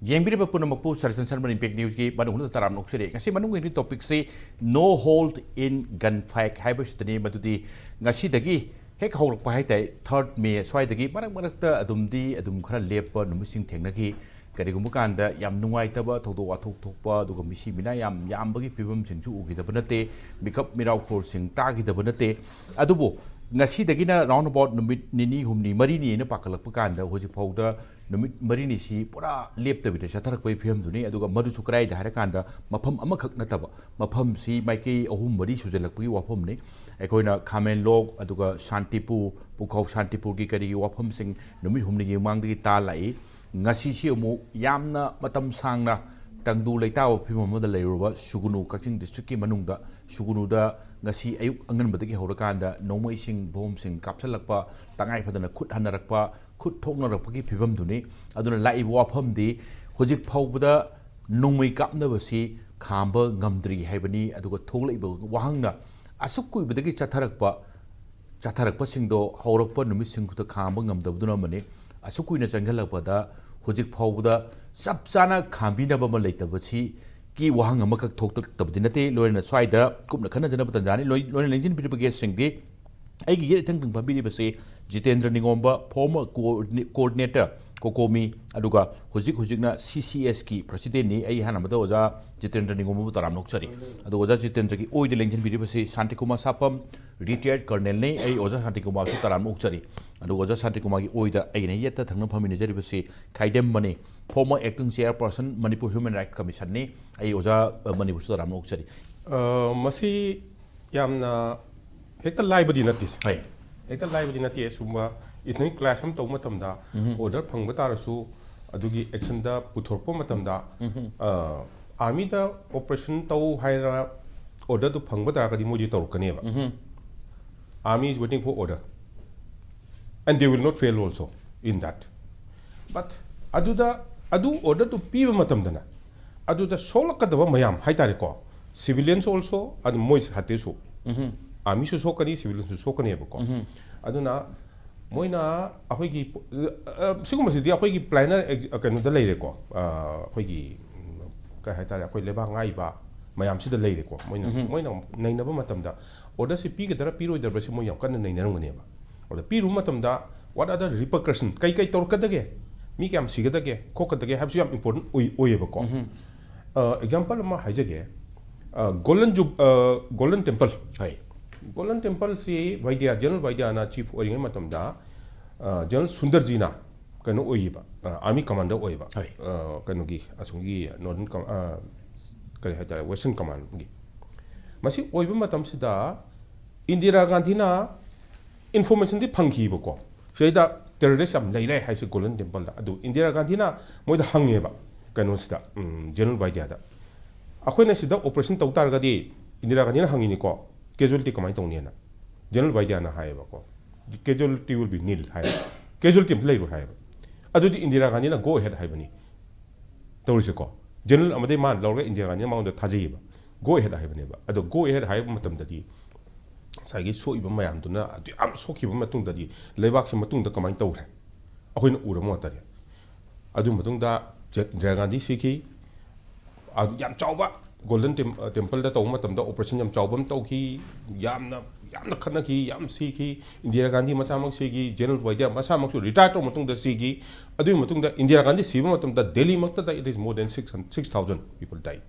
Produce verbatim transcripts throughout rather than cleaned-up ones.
ꯌꯦꯡꯕꯤꯔꯤꯕ ꯄꯨꯝꯅꯃꯛꯄꯨ ꯁꯔꯆꯟ ꯁꯔꯃꯟ ꯏꯝꯄꯦꯛ ꯅ꯭ꯌꯨꯁꯀꯤ ꯃꯅꯨꯡ ꯍꯨꯠꯅ ꯇꯔꯥꯝꯅ ꯑꯣꯛꯆꯔꯤ꯫ ꯉꯁꯤ ꯃꯅꯨꯡꯒꯤ ꯇꯣꯄꯤꯛꯁꯤ "No hold in gun fight" ꯍꯥꯏꯕꯁꯤꯗꯅꯤ꯫ ꯃꯗꯨꯗꯤ ꯉꯁꯤꯗꯒꯤ ꯍꯦꯛ ꯍꯧꯔꯛꯄ ꯍꯥꯏ ꯇꯥꯏ, ꯊꯥꯔꯠ ꯃꯦ ꯁ꯭ꯋꯥꯏꯗꯒꯤ ꯃꯔꯛ ꯃꯔꯛꯇ ꯑꯗꯨꯝꯗꯤ ꯑꯗꯨꯝ ꯈꯔ ꯂꯦꯞꯄ ꯅꯨꯃꯤꯠꯁꯤꯡ ꯊꯦꯡꯅꯈꯤ꯫ ꯀꯔꯤꯒꯨꯝꯕ ꯀꯥꯟꯗ ꯌꯥꯝ ꯅꯨꯡꯉꯥꯏꯇꯕ ꯊꯧꯗꯣꯛ ꯋꯥꯊꯣꯛ ꯊꯣꯛꯄ, ꯑꯗꯨꯒ ꯃꯤꯁꯤ ꯃꯤꯅꯥ ꯌꯥꯝ ꯌꯥꯝꯕꯒꯤ ꯐꯤꯕꯝꯁꯤꯡꯁꯨ ꯎꯈꯤꯗꯕ ꯅꯠꯇꯦ, ꯃꯤꯀꯞ ꯃꯤꯔꯥꯎꯈꯣꯜꯁꯤꯡ ꯇꯥꯈꯤꯗꯕ ꯅꯠꯇꯦ꯫ ꯑꯗꯨꯕꯨ ꯉꯁꯤꯗꯒꯤꯅ round about ꯅꯨꯃꯤꯠ ꯅꯤꯅꯤ ꯍꯨꯝꯅꯤ ꯃꯔꯤꯅꯤꯅ ꯄꯥꯈꯠꯂꯛꯄ ꯀꯥꯟꯗ ꯍꯧꯖꯤꯛ ꯐꯥꯎꯗ ꯅꯨꯃꯤꯠ ꯃꯔꯤꯅꯤꯁꯤ ꯄꯨꯔꯥ ꯂꯦꯞꯇꯕꯤꯗ ꯆꯠꯊꯔꯛꯄꯒꯤ ꯐꯤꯕꯝꯗꯨꯅꯤ꯫ ꯑꯗꯨꯒ ꯃꯗꯨꯁꯨ ꯀꯗꯥꯏꯗ ꯍꯥꯏꯔꯀꯥꯟꯗ, ꯃꯐꯝ ꯑꯃꯈꯛ ꯅꯠꯇꯕ, ꯃꯐꯝꯁꯤ ꯃꯥꯏꯀꯩ ꯑꯍꯨꯝ ꯃꯔꯤ ꯁꯨꯖꯜꯂꯛꯄꯒꯤ ꯋꯥꯐꯝꯅꯤ꯫ ꯑꯩꯈꯣꯏꯅ ꯈꯥꯃꯦꯟꯂꯣꯛ, ꯑꯗꯨꯒ ꯁꯥꯟꯇꯤꯄꯨꯔ, ꯄꯨꯈꯥꯎ ꯁꯥꯟꯇꯤꯄꯨꯔꯒꯤ ꯀꯔꯤꯒꯤ ꯋꯥꯐꯝꯁꯤꯡ ꯅꯨꯃꯤꯠ ꯍꯨꯝꯅꯤꯒꯤ ꯃꯃꯥꯡꯗꯒꯤ ꯇꯥ ꯂꯥꯛꯏ꯫ ꯉꯁꯤꯁꯤ ꯑꯃꯨꯛ ꯌꯥꯝꯅ ꯃꯇꯝ ꯁꯥꯡꯅ ꯇꯪꯗꯨ ꯂꯩꯇꯥꯕ ꯐꯤꯕꯝ ꯑꯃꯗ ꯂꯩꯔꯨꯔꯕ ꯁꯨꯒꯨꯅꯨ, ꯀꯛꯆꯤꯡ ꯗꯤꯁꯇ꯭ꯔꯤꯛꯀꯤ ꯃꯅꯨꯡꯗ ꯁꯨꯒꯨꯅꯨꯗ ꯉꯁꯤ ꯑꯌꯨꯛ ꯑꯉꯟꯕꯗꯒꯤ ꯍꯧꯔꯀꯥꯟꯗ ꯅꯣꯡꯃꯩꯁꯤꯡ, ꯕꯣꯝꯁꯤꯡ ꯀꯥꯞꯁꯤꯜꯂꯛꯄ, ꯇꯉꯥꯏ ꯐꯗꯅ ꯈꯨꯠ ꯍꯟꯅꯔꯛꯄ, ꯈꯨꯠ ꯊꯣꯛꯅꯔꯛꯄꯒꯤ ꯐꯤꯕꯝꯗꯨꯅꯤ꯫ ꯑꯗꯨꯅ ꯂꯥꯛꯏꯕ ꯋꯥꯐꯝꯗꯤ ꯍꯧꯖꯤꯛ ꯐꯥꯎꯕꯗ ꯅꯣꯡꯃꯩ ꯀꯥꯞꯅꯕꯁꯤ ꯈꯥꯝꯕ ꯉꯝꯗ꯭ꯔꯤ ꯍꯥꯏꯕꯅꯤ꯫ ꯑꯗꯨꯒ ꯊꯣꯛꯂꯛꯏꯕ ꯋꯥꯍꯪꯅ ꯑꯁꯨꯛ ꯀꯨꯏꯕꯗꯒꯤ ꯆꯠꯊꯔꯛꯄ, ꯆꯠꯊꯔꯛꯄꯁꯤꯡꯗꯣ ꯍꯧꯔꯛꯄ ꯅꯨꯃꯤꯠꯁꯤꯡꯗꯨꯗ ꯈꯥꯝꯕ ꯉꯝꯗꯕꯗꯨꯅ ꯑꯃꯅꯤ꯫ ꯑꯁꯨꯛ ꯀꯨꯏꯅ ꯆꯪꯁꯤꯜꯂꯛꯄꯗ ꯍꯧꯖꯤꯛ ꯐꯥꯎꯕꯗ ꯆꯞ ꯆꯥꯅ ꯈꯥꯝꯕꯤꯅꯕ ꯑꯃ ꯂꯩꯇꯕꯁꯤ ꯀꯤ ꯋꯥꯍꯪ ꯑꯃꯈꯛ ꯊꯣꯛꯂꯛꯇꯕꯗꯤ ꯅꯠꯇꯦ꯫ ꯂꯣꯏꯅꯅ ꯁ꯭ꯋꯥꯏꯗ ꯀꯨꯞꯅ ꯈꯟꯅꯖꯅꯕ ꯇꯥꯟꯖꯥꯅꯤ꯫ ꯂꯣꯏ-, ꯂꯣꯏꯅ ꯂꯦꯡꯁꯤꯟꯕꯤꯔꯤꯕ ꯒꯦꯁꯁꯤꯡꯗꯤ ꯑꯩꯒꯤ ꯌꯦꯠ ꯏꯊꯪ ꯊꯪꯕ ꯐꯝꯕꯤꯔꯤꯕꯁꯤ Jitendra ꯅꯤꯉꯣꯝꯕ, former coordinate-, coordinator COCOMI, ꯑꯗꯨꯒ ꯍꯧꯖꯤꯛ ꯍꯧꯖꯤꯛꯅ CCSꯀꯤ presidentꯅꯤ꯫ ꯑꯩ ꯑꯍꯥꯟꯕꯗ ꯑꯣꯖꯥ ꯖꯤꯇꯦꯟꯗ꯭ꯔ ꯅꯤꯉꯣꯝꯕꯕꯨ ꯇꯔꯥꯝꯅ ꯑꯣꯛꯆꯔꯤ꯫ ꯑꯗꯨꯒ ꯑꯣꯖꯥ ꯖꯤꯇꯦꯟꯗ꯭ꯔꯒꯤ ꯑꯣꯏꯗ ꯂꯦꯡꯁꯤꯟꯕꯤꯔꯤꯕꯁꯤ ꯁꯥꯟꯇꯤꯀꯨꯃꯥꯔ ꯁꯥꯄꯝ, retired colonelꯅꯤ꯫ ꯑꯩ ꯑꯣꯖꯥ ꯁꯥꯟꯇꯤꯀꯨꯃꯥꯔꯁꯨ ꯇꯔꯥꯝꯅ ꯑꯣꯛꯆꯔꯤ꯫ ꯑꯗꯨꯒ ꯑꯣꯖꯥ ꯁꯥꯟꯇꯤꯀꯨꯃꯥꯔꯒꯤ ꯑꯣꯏꯗ ꯑꯩꯅ ꯌꯦꯠꯇ ꯊꯪꯅ ꯐꯝꯃꯤꯟꯅꯖꯔꯤꯕꯁꯤ ꯈꯥꯏꯗꯦꯝꯕꯅꯤ, former acting chairperson Manipur Human Rights Commissionꯅꯤ꯫ ꯑꯩ ꯑꯣꯖꯥ, ꯑ, ꯃꯅꯤꯄꯨꯔꯁꯨ ꯇꯔꯥꯝꯅ ꯑꯣꯛꯆꯔꯤ꯫ ꯑ, ꯃꯁꯤ ꯌꯥꯝꯅ ꯍꯦꯛꯇ ꯂꯥꯏꯕꯗꯤ ꯅꯠꯇꯦ, sir꯫ ꯍꯣꯏ꯫ ꯍꯦꯛꯇ ꯂꯥꯏꯕꯗꯤ ꯅꯠꯇꯦ꯫ ꯁꯨꯝꯕ ethnic clash ꯑꯃ ꯇꯧꯕ ꯃꯇꯝꯗ order ꯐꯪꯕ ꯇꯥꯔꯁꯨ, ꯑꯗꯨꯒꯤ actionꯗ ꯄꯨꯊꯣꯔꯛꯄ ꯃꯇꯝꯗ, ꯑ, armyꯗ operation ꯇꯧ ꯍꯥꯏꯔ orderꯗꯨ ꯐꯪꯕ ꯇꯥꯔꯒꯗꯤ ꯃꯣꯏꯗꯤ ꯇꯧꯔꯛꯀꯅꯦꯕ꯫ Army is waiting for order and they will not fail also in that. But ꯑꯗꯨꯗ, ꯑꯗꯨ orderꯗꯨ ꯄꯤꯕ ꯃꯇꯝꯗꯅ ꯑꯗꯨꯗ ꯁꯣꯛꯂꯛꯀꯗꯕ ꯃꯌꯥꯝ ꯍꯥꯏꯇꯥꯔꯦꯀꯣ, civilians also, ꯑꯗꯨ ꯃꯣꯏ ꯁꯥꯊꯤꯁꯨ, armyꯁꯨ ꯁꯣꯛꯀꯅꯤ, civilianꯁꯨ ꯁꯣꯛꯀꯅꯦꯕꯀꯣ꯫ ꯑꯗꯨꯅ ꯃꯣꯏꯅ ꯑꯩꯈꯣꯏꯒꯤ ꯄꯣ-, ꯑ, ꯁꯤꯒꯨꯝꯕꯁꯤꯗꯤ ꯑꯩꯈꯣꯏꯒꯤ ꯄ꯭ꯂꯥꯅꯔ ꯑꯦꯛ-, ꯑ, ꯀꯩꯅꯣꯗ ꯂꯩꯔꯦꯀꯣ꯫ ꯑ, ꯑꯩꯈꯣꯏꯒꯤ, ꯎꯝ, ꯀꯩ ꯍꯥꯏꯇꯥꯔꯦ, ꯑꯩꯈꯣꯏ ꯂꯩꯕꯥꯛ ꯉꯥꯛꯏꯕ ꯃꯌꯥꯝꯁꯤꯗ ꯂꯩꯔꯦꯀꯣ꯫ ꯃꯣꯏꯅ, ꯎꯝ꯫ ꯃꯣꯏꯅ ꯅꯩꯅꯕ ꯃꯇꯝꯗ ꯑꯣꯔꯗꯔꯁꯤ ꯄꯤꯒꯗ꯭ꯔꯥ ꯄꯤꯔꯣꯏꯗꯕ꯭ꯔꯥ ꯁꯤ ꯃꯣꯏ ꯌꯥꯝ ꯀꯟꯅ ꯅꯩꯅꯔꯝꯒꯅꯦꯕ꯫ ꯑꯗ ꯄꯤꯔꯨꯕ ꯃꯇꯝꯗ what are the repercussion, ꯀꯩ ꯀꯩ ꯇꯧꯔꯛꯀꯗꯒꯦ, ꯃꯤ ꯀꯌꯥꯝ ꯁꯤꯒꯗꯒꯦ ꯈꯣꯠꯀꯗꯒꯦ ꯍꯥꯏꯕꯁꯨ ꯌꯥꯝ ꯏꯝꯄꯣꯔꯇꯦꯟ ꯑꯣꯏ-, ꯑꯣꯏꯌꯦꯕꯀꯣ꯫ ꯎꯝ꯫ ꯑ, ꯑꯦꯛꯖꯥꯝꯄꯜ ꯑꯃ ꯍꯥꯏꯖꯒꯦ꯫ ꯑ, ꯒꯣꯜꯗꯟ ꯖꯨ-, ꯑ, ꯒꯣꯜꯗꯟ ꯇꯦꯝꯄꯜ꯫ ꯍꯣꯏ꯫ ꯒꯣꯜꯗꯟ ꯇꯦꯝꯄꯜꯁꯤ ꯋꯥꯏꯗ꯭ꯌ, ꯖꯦꯅꯔꯦꯜ ꯋꯥꯏꯗ꯭ꯌꯅ ꯆꯤꯐ ꯑꯣꯏꯔꯤꯉꯩ ꯃꯇꯝꯗ, ꯑ, ꯖꯦꯅꯔꯦꯜ ꯁꯨꯟꯗꯔꯖꯤꯅ ꯀꯩꯅꯣ ꯑꯣꯏꯌꯦꯕ, ꯑ, ꯑꯥꯔꯃꯤ ꯀꯃꯥꯟꯗꯔ ꯑꯣꯏꯌꯦꯕ꯫ ꯍꯣꯏ꯫ ꯑ, ꯀꯩꯅꯣꯒꯤ, ꯑꯁꯣꯝꯒꯤ ꯅꯣꯔꯗꯔꯟ ꯀꯝ-, ꯑ, ꯀꯔꯤ ꯍꯥꯏꯇꯥꯔꯦ, ꯋꯦꯁꯇꯔꯟ ꯀꯃꯥꯟꯒꯤ꯫ ꯃꯁꯤ ꯑꯣꯏꯕ ꯃꯇꯝꯁꯤꯗ ꯏꯟꯗꯤꯔꯥ ꯒꯥꯟꯙꯤꯅ ꯏꯟꯐꯣꯔꯃꯦꯁꯟꯗꯤ ꯐꯪꯈꯤꯕꯀꯣ, ꯁꯤꯗꯩꯗ ꯇꯦꯔꯣꯔꯤꯁ ꯌꯥꯝ ꯂꯩꯔꯦ ꯍꯥꯏꯁꯦ ꯒꯣꯜꯗꯟ ꯇꯦꯝꯄꯜꯗ꯫ ꯑꯗꯨ ꯏꯟꯗꯤꯔꯥ ꯒꯥꯟꯙꯤꯅ ꯃꯣꯏꯗ ꯍꯪꯉꯦꯕ, ꯀꯩꯅꯣꯁꯤꯗ, ꯎꯝ, ꯖꯦꯅꯔꯦꯜ ꯋꯥꯏꯗ꯭ꯌꯥꯗ, "ꯑꯩꯈꯣꯏꯅ ꯁꯤꯗ ꯑꯣꯄꯔꯦꯁꯟ ꯇꯧ ꯇꯥꯔꯒꯗꯤ", ꯏꯟꯗꯤꯔꯥ ꯒꯥꯟꯙꯤꯅ ꯍꯪꯉꯤꯅꯤꯀꯣ, "casualty ꯀꯃꯥꯏꯅ ꯇꯧꯅꯤꯅ?" ꯖꯦꯅꯔꯦꯜ ꯋꯥꯏꯗ꯭ꯌꯥꯅ ꯍꯥꯏꯌꯦꯕꯀꯣ, "Casualty will be nil" ꯍꯥꯏꯌꯦꯕ, "casualty ꯑꯝꯇ ꯂꯩꯔꯣꯏ" ꯍꯥꯏꯌꯦꯕ꯫ ꯑꯗꯨꯗꯤ ꯏꯟꯗꯤꯔꯥ ꯒꯥꯟꯙꯤꯅ "Go ahead" ꯍꯥꯏꯕꯅꯤ ꯇꯧꯔꯤꯁꯦꯀꯣ꯫ ꯖꯦꯅꯔꯦꯜ ꯑꯃꯗꯒꯤ ꯃꯥꯅ ꯂꯧꯔꯒ ꯏꯟꯗꯤꯔꯥ ꯒꯥꯟꯙꯤꯅ ꯃꯉꯣꯟꯗ ꯊꯥꯖꯩꯌꯦꯕ, "Go ahead" ꯍꯥꯏꯕꯅꯦꯕ꯫ ꯑꯗꯣ "Go ahead" ꯍꯥꯏꯕ ꯃꯇꯝꯗꯗꯤ ꯉꯁꯥꯏꯒꯤ ꯁꯣꯛꯏꯕ ꯃꯌꯥꯝꯗꯨꯅ ꯑꯗꯨ ꯌꯥꯝ ꯁꯣꯛꯈꯤꯕ ꯃꯇꯨꯡꯗꯗꯤ ꯂꯩꯕꯥꯛꯁꯤ ꯃꯇꯨꯡꯗ ꯀꯃꯥꯏꯅ ꯇꯧꯈ꯭ꯔꯦ? ꯑꯩꯈꯣꯏꯅ ꯎꯔꯕ ꯉꯥꯛꯇꯅꯦ꯫ ꯑꯗꯨ ꯃꯇꯨꯡꯗ ꯖꯦ-, ꯏꯟꯗꯤꯔꯥ ꯒꯥꯟꯙꯤ ꯁꯤꯈꯤ꯫ ꯑꯗꯨ ꯌꯥꯝ ꯆꯥꯎꯕ ꯒꯣꯜꯗꯟ ꯇꯦꯝ-, ꯇꯦꯝꯄꯜꯗ ꯇꯧꯕ ꯃꯇꯝꯗ ꯑꯣꯄꯔꯦꯁꯟ ꯌꯥꯝ ꯆꯥꯎꯕ ꯑꯃ ꯇꯧꯈꯤ, ꯌꯥꯝꯅ, ꯌꯥꯝꯅ ꯈꯠꯅꯈꯤ, ꯌꯥꯝ ꯁꯤꯈꯤ꯫ ꯏꯟꯗꯤꯔꯥ ꯒꯥꯟꯙꯤ ꯃꯁꯥꯃꯛ ꯁꯤꯈꯤ, ꯖꯦꯅꯔꯦꯜ ꯋꯥꯏꯗ꯭ꯌꯥ ꯃꯁꯥꯃꯛꯁꯨ ꯔꯤꯇꯥꯌꯔ ꯇꯧꯕ ꯃꯇꯨꯡꯗ ꯁꯤꯈꯤ꯫ ꯑꯗꯨꯒꯤ ꯃꯇꯨꯡꯗ ꯏꯟꯗꯤꯔꯥ ꯒꯥꯟꯙꯤ ꯁꯤꯕ ꯃꯇꯝꯗ ꯗꯦꯜꯂꯤꯃꯛꯇꯗ it is more than six hundred, six thousand people died꯫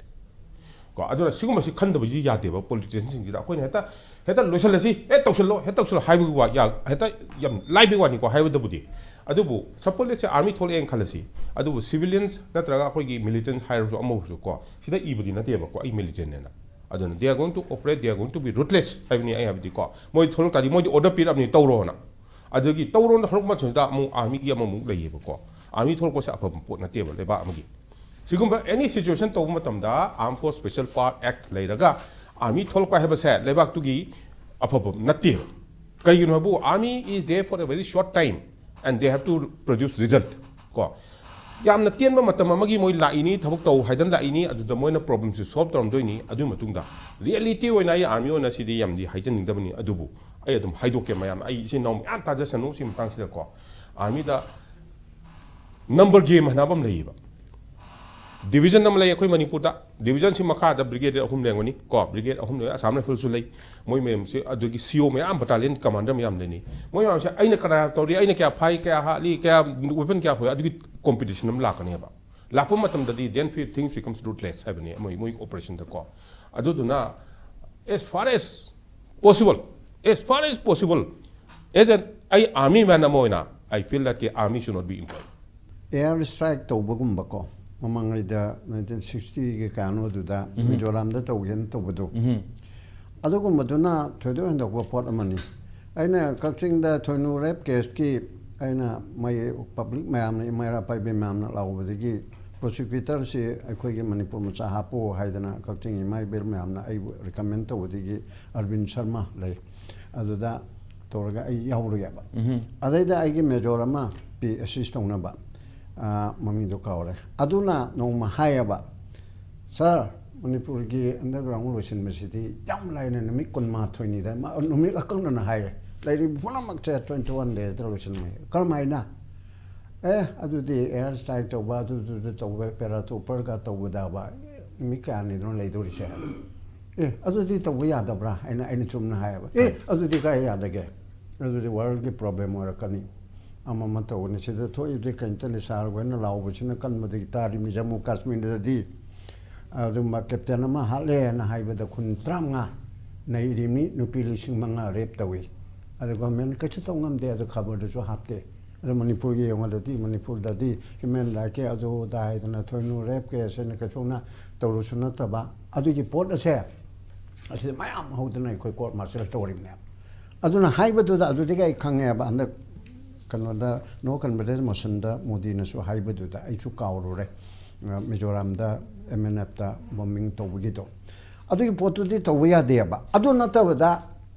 ꯀꯣ, ꯑꯗꯨꯅ ꯁꯤꯒꯨꯝꯕꯁꯤ ꯈꯟꯗꯕꯁꯤ ꯌꯥꯗꯦꯕ꯫ ꯄꯣꯂꯤꯇꯤꯁꯤꯌꯟꯁꯤꯡꯁꯤꯗ ꯑꯩꯈꯣꯏꯅ ꯍꯦꯛꯇ, "ꯍꯦꯛꯇ ꯂꯣꯏꯁꯤꯜꯂꯁꯤ, ꯍꯦꯛ ꯇꯧꯁꯤꯜꯂꯣ, ꯍꯦꯛ ꯇꯧꯁꯤꯜꯂꯣ" ꯍꯥꯏꯕꯒꯤ ꯋꯥ ꯌꯥ-, ꯍꯦꯛꯇ ꯌꯥꯝ ꯂꯥꯏꯕꯩ ꯋꯥꯅꯤꯀꯣ ꯍꯥꯏꯕꯗꯕꯨꯗꯤ꯫ ꯑꯗꯨꯕꯨ ꯁꯄꯣꯖ ꯂꯦꯠꯁꯦ ꯑꯥꯔꯃꯤ ꯊꯣꯛꯂꯛꯑꯦꯅ ꯈꯜꯂꯁꯤ, ꯑꯗꯨꯕꯨ ꯁꯤꯚꯤꯂꯤꯌꯟꯁ ꯅꯠꯇ꯭ꯔꯒ ꯑꯩꯈꯣꯏꯒꯤ ꯃꯤꯂꯤꯇꯦꯟꯠ ꯍꯥꯏꯔꯁꯨ ꯑꯃ ꯑꯣꯏꯔꯁꯨꯀꯣ, ꯁꯤꯗ ꯏꯕꯗꯤ ꯅꯠꯇꯦꯕꯀꯣ, "ꯑꯩ ꯃꯤꯂꯤꯇꯦꯟꯠꯅꯦꯅ"꯫ ꯑꯗꯨꯅ "They are going to operate, they are going to be ruthless" ꯍꯥꯏꯕꯅꯤ ꯑꯩ ꯍꯥꯏꯕꯗꯤꯀꯣ, ꯃꯣꯏ ꯊꯣꯛꯂꯛ ꯇꯥꯔꯗꯤ ꯃꯣꯏꯗꯤ ꯑꯣꯔꯗꯔ ꯄꯤꯔꯛꯑꯕꯅꯤ ꯇꯧꯔꯣꯅ꯫ ꯑꯗꯨꯗꯒꯤ ꯇꯧꯔꯣꯅ ꯍꯧꯔꯛꯄ ꯃꯇꯝꯁꯤꯗ ꯑꯃꯨꯛ ꯑꯥꯔꯃꯤꯒꯤ ꯑꯃꯃꯨꯛ ꯂꯩꯌꯦꯕꯀꯣ꯫ ꯑꯥꯔꯃꯤ ꯊꯣꯛꯂꯛꯄꯁꯦ ꯑꯐꯕ ꯄꯣꯠ ꯅꯠꯇꯦꯕ ꯂꯩꯕꯥꯛ ꯑꯃꯒꯤ꯫ ꯁꯤꯒꯨꯝꯕ ꯑꯦꯅꯤ ꯁꯤꯆꯨꯋꯦꯁꯟ ꯇꯧꯕ ꯃꯇꯝꯗ Armed Force Special Power Act ꯂꯩꯔꯒ ꯑꯥꯔꯃꯤ ꯊꯣꯛꯂꯛꯄ ꯍꯥꯏꯕꯁꯦ ꯂꯩꯕꯥꯛꯇꯨꯒꯤ ꯑꯐꯕ ꯅꯠꯇꯦꯕ꯫ ꯀꯩꯒꯤꯅꯣ ꯍꯥꯏꯕꯨ, army is there for a very short time and they have to produce result꯫ ꯀꯣ, ꯌꯥꯝꯅ ꯇꯦꯟꯕ ꯃꯇꯝ ꯑꯃꯒꯤ ꯃꯣꯏ ꯂꯥꯛꯏꯅꯤ, ꯊꯕꯛ ꯇꯧ ꯍꯥꯏꯗꯅ ꯂꯥꯛꯏꯅꯤ, ꯑꯗꯨꯗ ꯃꯣꯏꯅ ꯄ꯭ꯔꯣꯕ꯭ꯂꯦꯝꯁꯦ ꯁꯣꯜꯕ ꯇꯧꯔꯝꯗꯣꯏꯅꯤ꯫ ꯑꯗꯨꯒꯤ ꯃꯇꯨꯡꯗ ꯔꯤꯌꯦꯂꯤꯇꯤ ꯑꯣꯏꯅ ꯑꯩ ꯑꯥꯔꯃꯤ ꯑꯣꯏꯅ ꯁꯤꯗꯤ ꯌꯥꯝꯗꯤ ꯍꯥꯏꯖꯅꯤꯡꯗꯕꯅꯤ, ꯑꯗꯨꯕꯨ ꯑꯩ ꯑꯗꯨꯝ ꯍꯥꯏꯗꯣꯛꯀꯦ ꯃꯌꯥꯝ, ꯑꯩ ꯏꯆꯤꯟ ꯏꯅꯥꯎ ꯃꯌꯥꯝ ꯇꯥꯖꯁꯅꯨ ꯁꯤ ꯃꯇꯥꯡꯁꯤꯗꯀꯣ꯫ ꯑꯥꯔꯃꯤꯗ ꯅꯝꯕꯔ ꯒꯦꯝ ꯍꯥꯏꯅꯕ ꯑꯃ ꯂꯩꯌꯦꯕ꯫ ꯗꯤꯕꯤꯖꯟ ꯑꯃ ꯂꯩ ꯑꯩꯈꯣꯏ ꯃꯅꯤꯄꯨꯔꯗ, ꯗꯤꯕꯤꯖꯟꯁꯤ ꯃꯈꯥꯗ ꯕ꯭ꯔꯤꯒꯦꯗ ꯑꯍꯨꯝ ꯂꯩꯔꯝꯒꯅꯤ ꯀꯣ, ꯕ꯭ꯔꯤꯒꯦꯗ ꯑꯍꯨꯝ ꯂꯩ, ꯑꯁꯥꯝ ꯔꯥꯏꯐꯜꯁꯨ ꯂꯩ, ꯃꯣꯏ ꯃꯌꯥꯝꯁꯦ, ꯑꯗꯨꯗꯒꯤ ꯁꯤ ꯑꯣ ꯃꯌꯥꯝ, ꯕꯇꯥꯂꯤꯌꯟ ꯀꯃꯥꯟꯗꯔ ꯃꯌꯥꯝ ꯂꯩꯅꯤ꯫ ꯃꯣꯏ ꯃꯌꯥꯝꯁꯦ ꯑꯩꯅ ꯀꯅꯥ ꯇꯧꯔꯤ, ꯑꯩꯅ ꯀꯌꯥ ꯐꯥꯏ, ꯀꯌꯥ ꯍꯥꯠꯂꯤ, ꯀꯌꯥ ꯋꯦꯄꯟ ꯀꯌꯥ ꯐꯣꯏ, ꯑꯗꯨꯒꯤ ꯀꯣꯝꯄꯤꯇꯤꯁꯟ ꯑꯃ ꯂꯥꯛꯀꯅꯦꯕ꯫ ꯂꯥꯛꯄ ꯃꯇꯝꯗꯗꯤ then things becomes ruthless ꯍꯥꯏꯕꯅꯤ ꯃꯣꯏ, ꯃꯣꯏ ꯑꯣꯄꯔꯦꯁꯟꯗꯀꯣ꯫ ꯑꯗꯨꯗꯨꯅ as far as possible, as far as possible, as an, ꯑꯩ ꯑꯥꯔꯃꯤ ꯃꯦꯟ ꯑꯃ ꯑꯣꯏꯅ, I feel that the army should not be employed. Air strike ꯇꯧꯕꯒꯨꯝꯕꯀꯣ, ꯃꯃꯥꯡꯉꯩꯗ ꯅꯥꯏꯟꯇꯤꯟ ꯁꯤꯛꯁꯇꯤꯒꯤ ꯀꯌꯥꯅꯣ ꯑꯗꯨꯗ ꯃꯤꯖꯣꯔꯥꯝꯗ ꯇꯧꯒꯦꯅ ꯇꯧꯕꯗꯣ, ꯑꯗꯨꯒꯨꯝꯕꯗꯨꯅ ꯊꯣꯏꯗꯣꯛ ꯍꯦꯟꯗꯣꯛꯄ ꯄꯣꯠ ꯑꯃꯅꯤ꯫ ꯑꯩꯅ ꯀꯛꯆꯤꯡꯗ ꯊꯣꯏꯅꯨ ꯔꯦꯞ ꯀꯦꯁꯀꯤ ꯑꯩꯅ ꯃꯣꯏ ꯄꯕ꯭ꯂꯤꯛ ꯃꯌꯥꯝꯅ, ꯏꯃꯥ ꯏꯔꯥ ꯄꯥꯏꯕꯤ ꯃꯌꯥꯝꯅ ꯂꯥꯎꯕꯗꯒꯤ ꯄ꯭ꯔꯣꯁꯤꯀ꯭ꯌꯨꯇꯔꯁꯤ ꯑꯩꯈꯣꯏꯒꯤ ꯃꯅꯤꯄꯨꯔ ꯃꯆꯥ ꯍꯥꯞꯄꯨ ꯍꯥꯏꯗꯅ ꯀꯛꯆꯤꯡ ꯏꯃꯥ ꯏꯕꯦꯜ ꯃꯌꯥꯝꯅ ꯑꯩꯕꯨ ꯔꯤꯀꯃꯦꯟ ꯇꯧꯕꯗꯒꯤ ꯑꯔꯕꯤꯟ ꯁꯔꯃ ꯂꯩ, ꯑꯗꯨꯗ ꯇꯧꯔꯒ ꯑꯩ ꯌꯥꯎꯔꯨꯏꯌꯦꯕ꯫ ꯑꯗꯩꯗ ꯑꯩꯒꯤ ꯃꯦꯖꯣꯔ ꯑꯃ ꯄꯤ ꯑꯦꯁꯤꯁ ꯇꯧꯅꯕ, ꯑꯥ, ꯃꯃꯤꯡꯗꯣ ꯀꯥꯎꯔꯦ, ꯑꯗꯨꯅ ꯅꯣꯡꯃ ꯍꯥꯏꯌꯦꯕ, "ꯁꯥꯔ, ꯃꯅꯤꯄꯨꯔꯒꯤ ꯑꯟꯗꯔꯒ꯭ꯔꯥꯎꯟ ꯂꯣꯏꯁꯤꯟꯕꯁꯤꯗꯤ ꯌꯥꯝ ꯂꯥꯏꯅ ꯅꯨꯃꯤꯠ ꯀꯨꯟꯃꯥꯊꯣꯏꯅꯤꯗ, ꯃ-, ꯅꯨꯃꯤꯠ ꯑꯀꯛꯅꯅ ꯍꯥꯏꯌꯦ, ꯂꯩꯔꯤꯕ ꯄꯨꯝꯅꯃꯛꯁꯦ ꯇ꯭ꯋꯦꯟꯇꯤ ꯋꯥꯟ ꯗꯦꯖꯇ ꯂꯣꯏꯁꯤꯟꯕ ꯌꯥꯏ꯫ ꯀꯔꯝꯍꯥꯏꯅ?" "ꯑꯦ, ꯑꯗꯨꯗꯤ ꯑꯦꯌꯔ ꯁ꯭ꯇ꯭ꯔꯥꯏꯛ ꯇꯧꯕ, ꯑꯗꯨꯗꯨꯗ ꯇꯧꯕ, ꯄꯦꯔꯥꯇ꯭ꯔꯨꯄꯔꯒ ꯇꯧꯕꯗꯕ ꯅꯨꯃꯤꯠ ꯀꯌꯥꯅꯤꯗꯅꯣ ꯂꯩꯗꯣꯔꯤꯁꯦ?" "ꯑꯦ, ꯑꯗꯨꯗꯤ ꯇꯧꯕ ꯌꯥꯗꯕ꯭ꯔꯥ?" ꯍꯥꯏꯅ ꯑꯩꯅ ꯆꯨꯝꯅ ꯍꯥꯏꯌꯦꯕ꯫ "ꯑꯦ, ꯑꯗꯨꯗꯤ ꯀꯥꯏ ꯌꯥꯗꯒꯦ? ꯑꯗꯨꯗꯤ ꯋꯥꯔꯜꯒꯤ ꯄ꯭ꯔꯣꯕ꯭ꯂꯦꯝ ꯑꯣꯏꯔꯛꯀꯅꯤ, ꯑꯃ ꯑꯃ ꯇꯧꯒꯅꯤ, ꯁꯤꯗ ꯊꯣꯛꯏꯕꯗꯤ ꯀꯩꯝꯇꯅꯤ, ꯁꯥꯔ ꯍꯣꯏꯅ ꯂꯥꯎꯕꯁꯤꯅ ꯀꯟꯕꯗꯒꯤ ꯇꯥꯔꯤꯕꯅꯤ ꯖꯝꯃꯨ ꯀꯥꯁꯃꯤꯔꯗꯗꯤ꯫ ꯑꯗꯨꯝꯕ ꯀꯦꯞꯇꯦꯟ ꯑꯃ ꯍꯥꯠꯂꯦꯅ ꯍꯥꯏꯕꯗ ꯈꯨꯟ ꯇꯔꯥꯃꯉꯥ ꯅꯩꯔꯤꯃꯤ, ꯅꯨꯄꯤ ꯂꯤꯁꯤꯡ ꯃꯉꯥ ꯔꯦꯞ ꯇꯧꯏ꯫ ꯑꯗꯨ ꯒꯣꯔꯃꯦꯟ ꯀꯩꯁꯨ ꯇꯧ ꯉꯝꯗꯦ, ꯑꯗꯨ ꯈꯕꯔꯗꯁꯨ ꯍꯥꯞꯇꯦ꯫ ꯑꯗꯣ ꯃꯅꯤꯄꯨꯔꯒꯤ ꯌꯦꯡꯉꯨꯗꯗꯤ, ꯃꯅꯤꯄꯨꯔꯗꯗꯤ ꯍ꯭ꯌꯨꯃꯦꯟ ꯔꯥꯏꯠꯀꯤ ꯑꯗꯨ ꯑꯗꯥ ꯍꯥꯏꯗꯅ ꯊꯣꯏꯅꯨ ꯔꯦꯞ ꯀꯦꯁ ꯍꯥꯏꯅ ꯀꯩꯁꯨꯅ ꯇꯧꯔꯨꯁꯨ ꯅꯠꯇꯕ, ꯑꯗꯨꯒꯤ ꯄꯣꯠ ꯑꯁꯦ ꯑꯁꯤꯗ ꯃꯌꯥꯝ ꯍꯧꯗꯅ ꯑꯩꯈꯣꯏ ꯀꯣꯔꯠ ꯃꯥꯔꯁꯦꯜ ꯇꯧꯔꯤꯕꯅꯦꯕ꯫ ꯑꯗꯨꯅ ꯍꯥꯏꯕꯗꯨꯗ ꯑꯗꯨꯗꯒꯤ ꯑꯩ ꯈꯪꯉꯦꯕ, ꯍꯟꯗꯛ ꯀꯩꯅꯣꯗ ꯅꯣ ꯀꯟꯐꯤꯗꯦꯟꯁ ꯃꯣꯁꯟꯗ ꯃꯣꯗꯤꯅꯁꯨ ꯍꯥꯏꯕꯗꯨꯗ ꯑꯩꯁꯨ ꯀꯥꯎꯔꯨꯔꯦ, ꯑ, ꯃꯤꯖꯣꯔꯥꯝꯗ ꯑꯦꯝ ꯑꯦꯟ ꯑꯦꯐꯇ ꯕꯣꯝꯕꯤꯡ ꯇꯧꯕꯒꯤꯗꯣ꯫ ꯑꯗꯨꯒꯤ ꯄꯣꯠꯇꯨꯗꯤ ꯇꯧꯕ ꯌꯥꯗꯦꯕ꯫ ꯑꯗꯨ ꯅꯠꯇꯕꯗ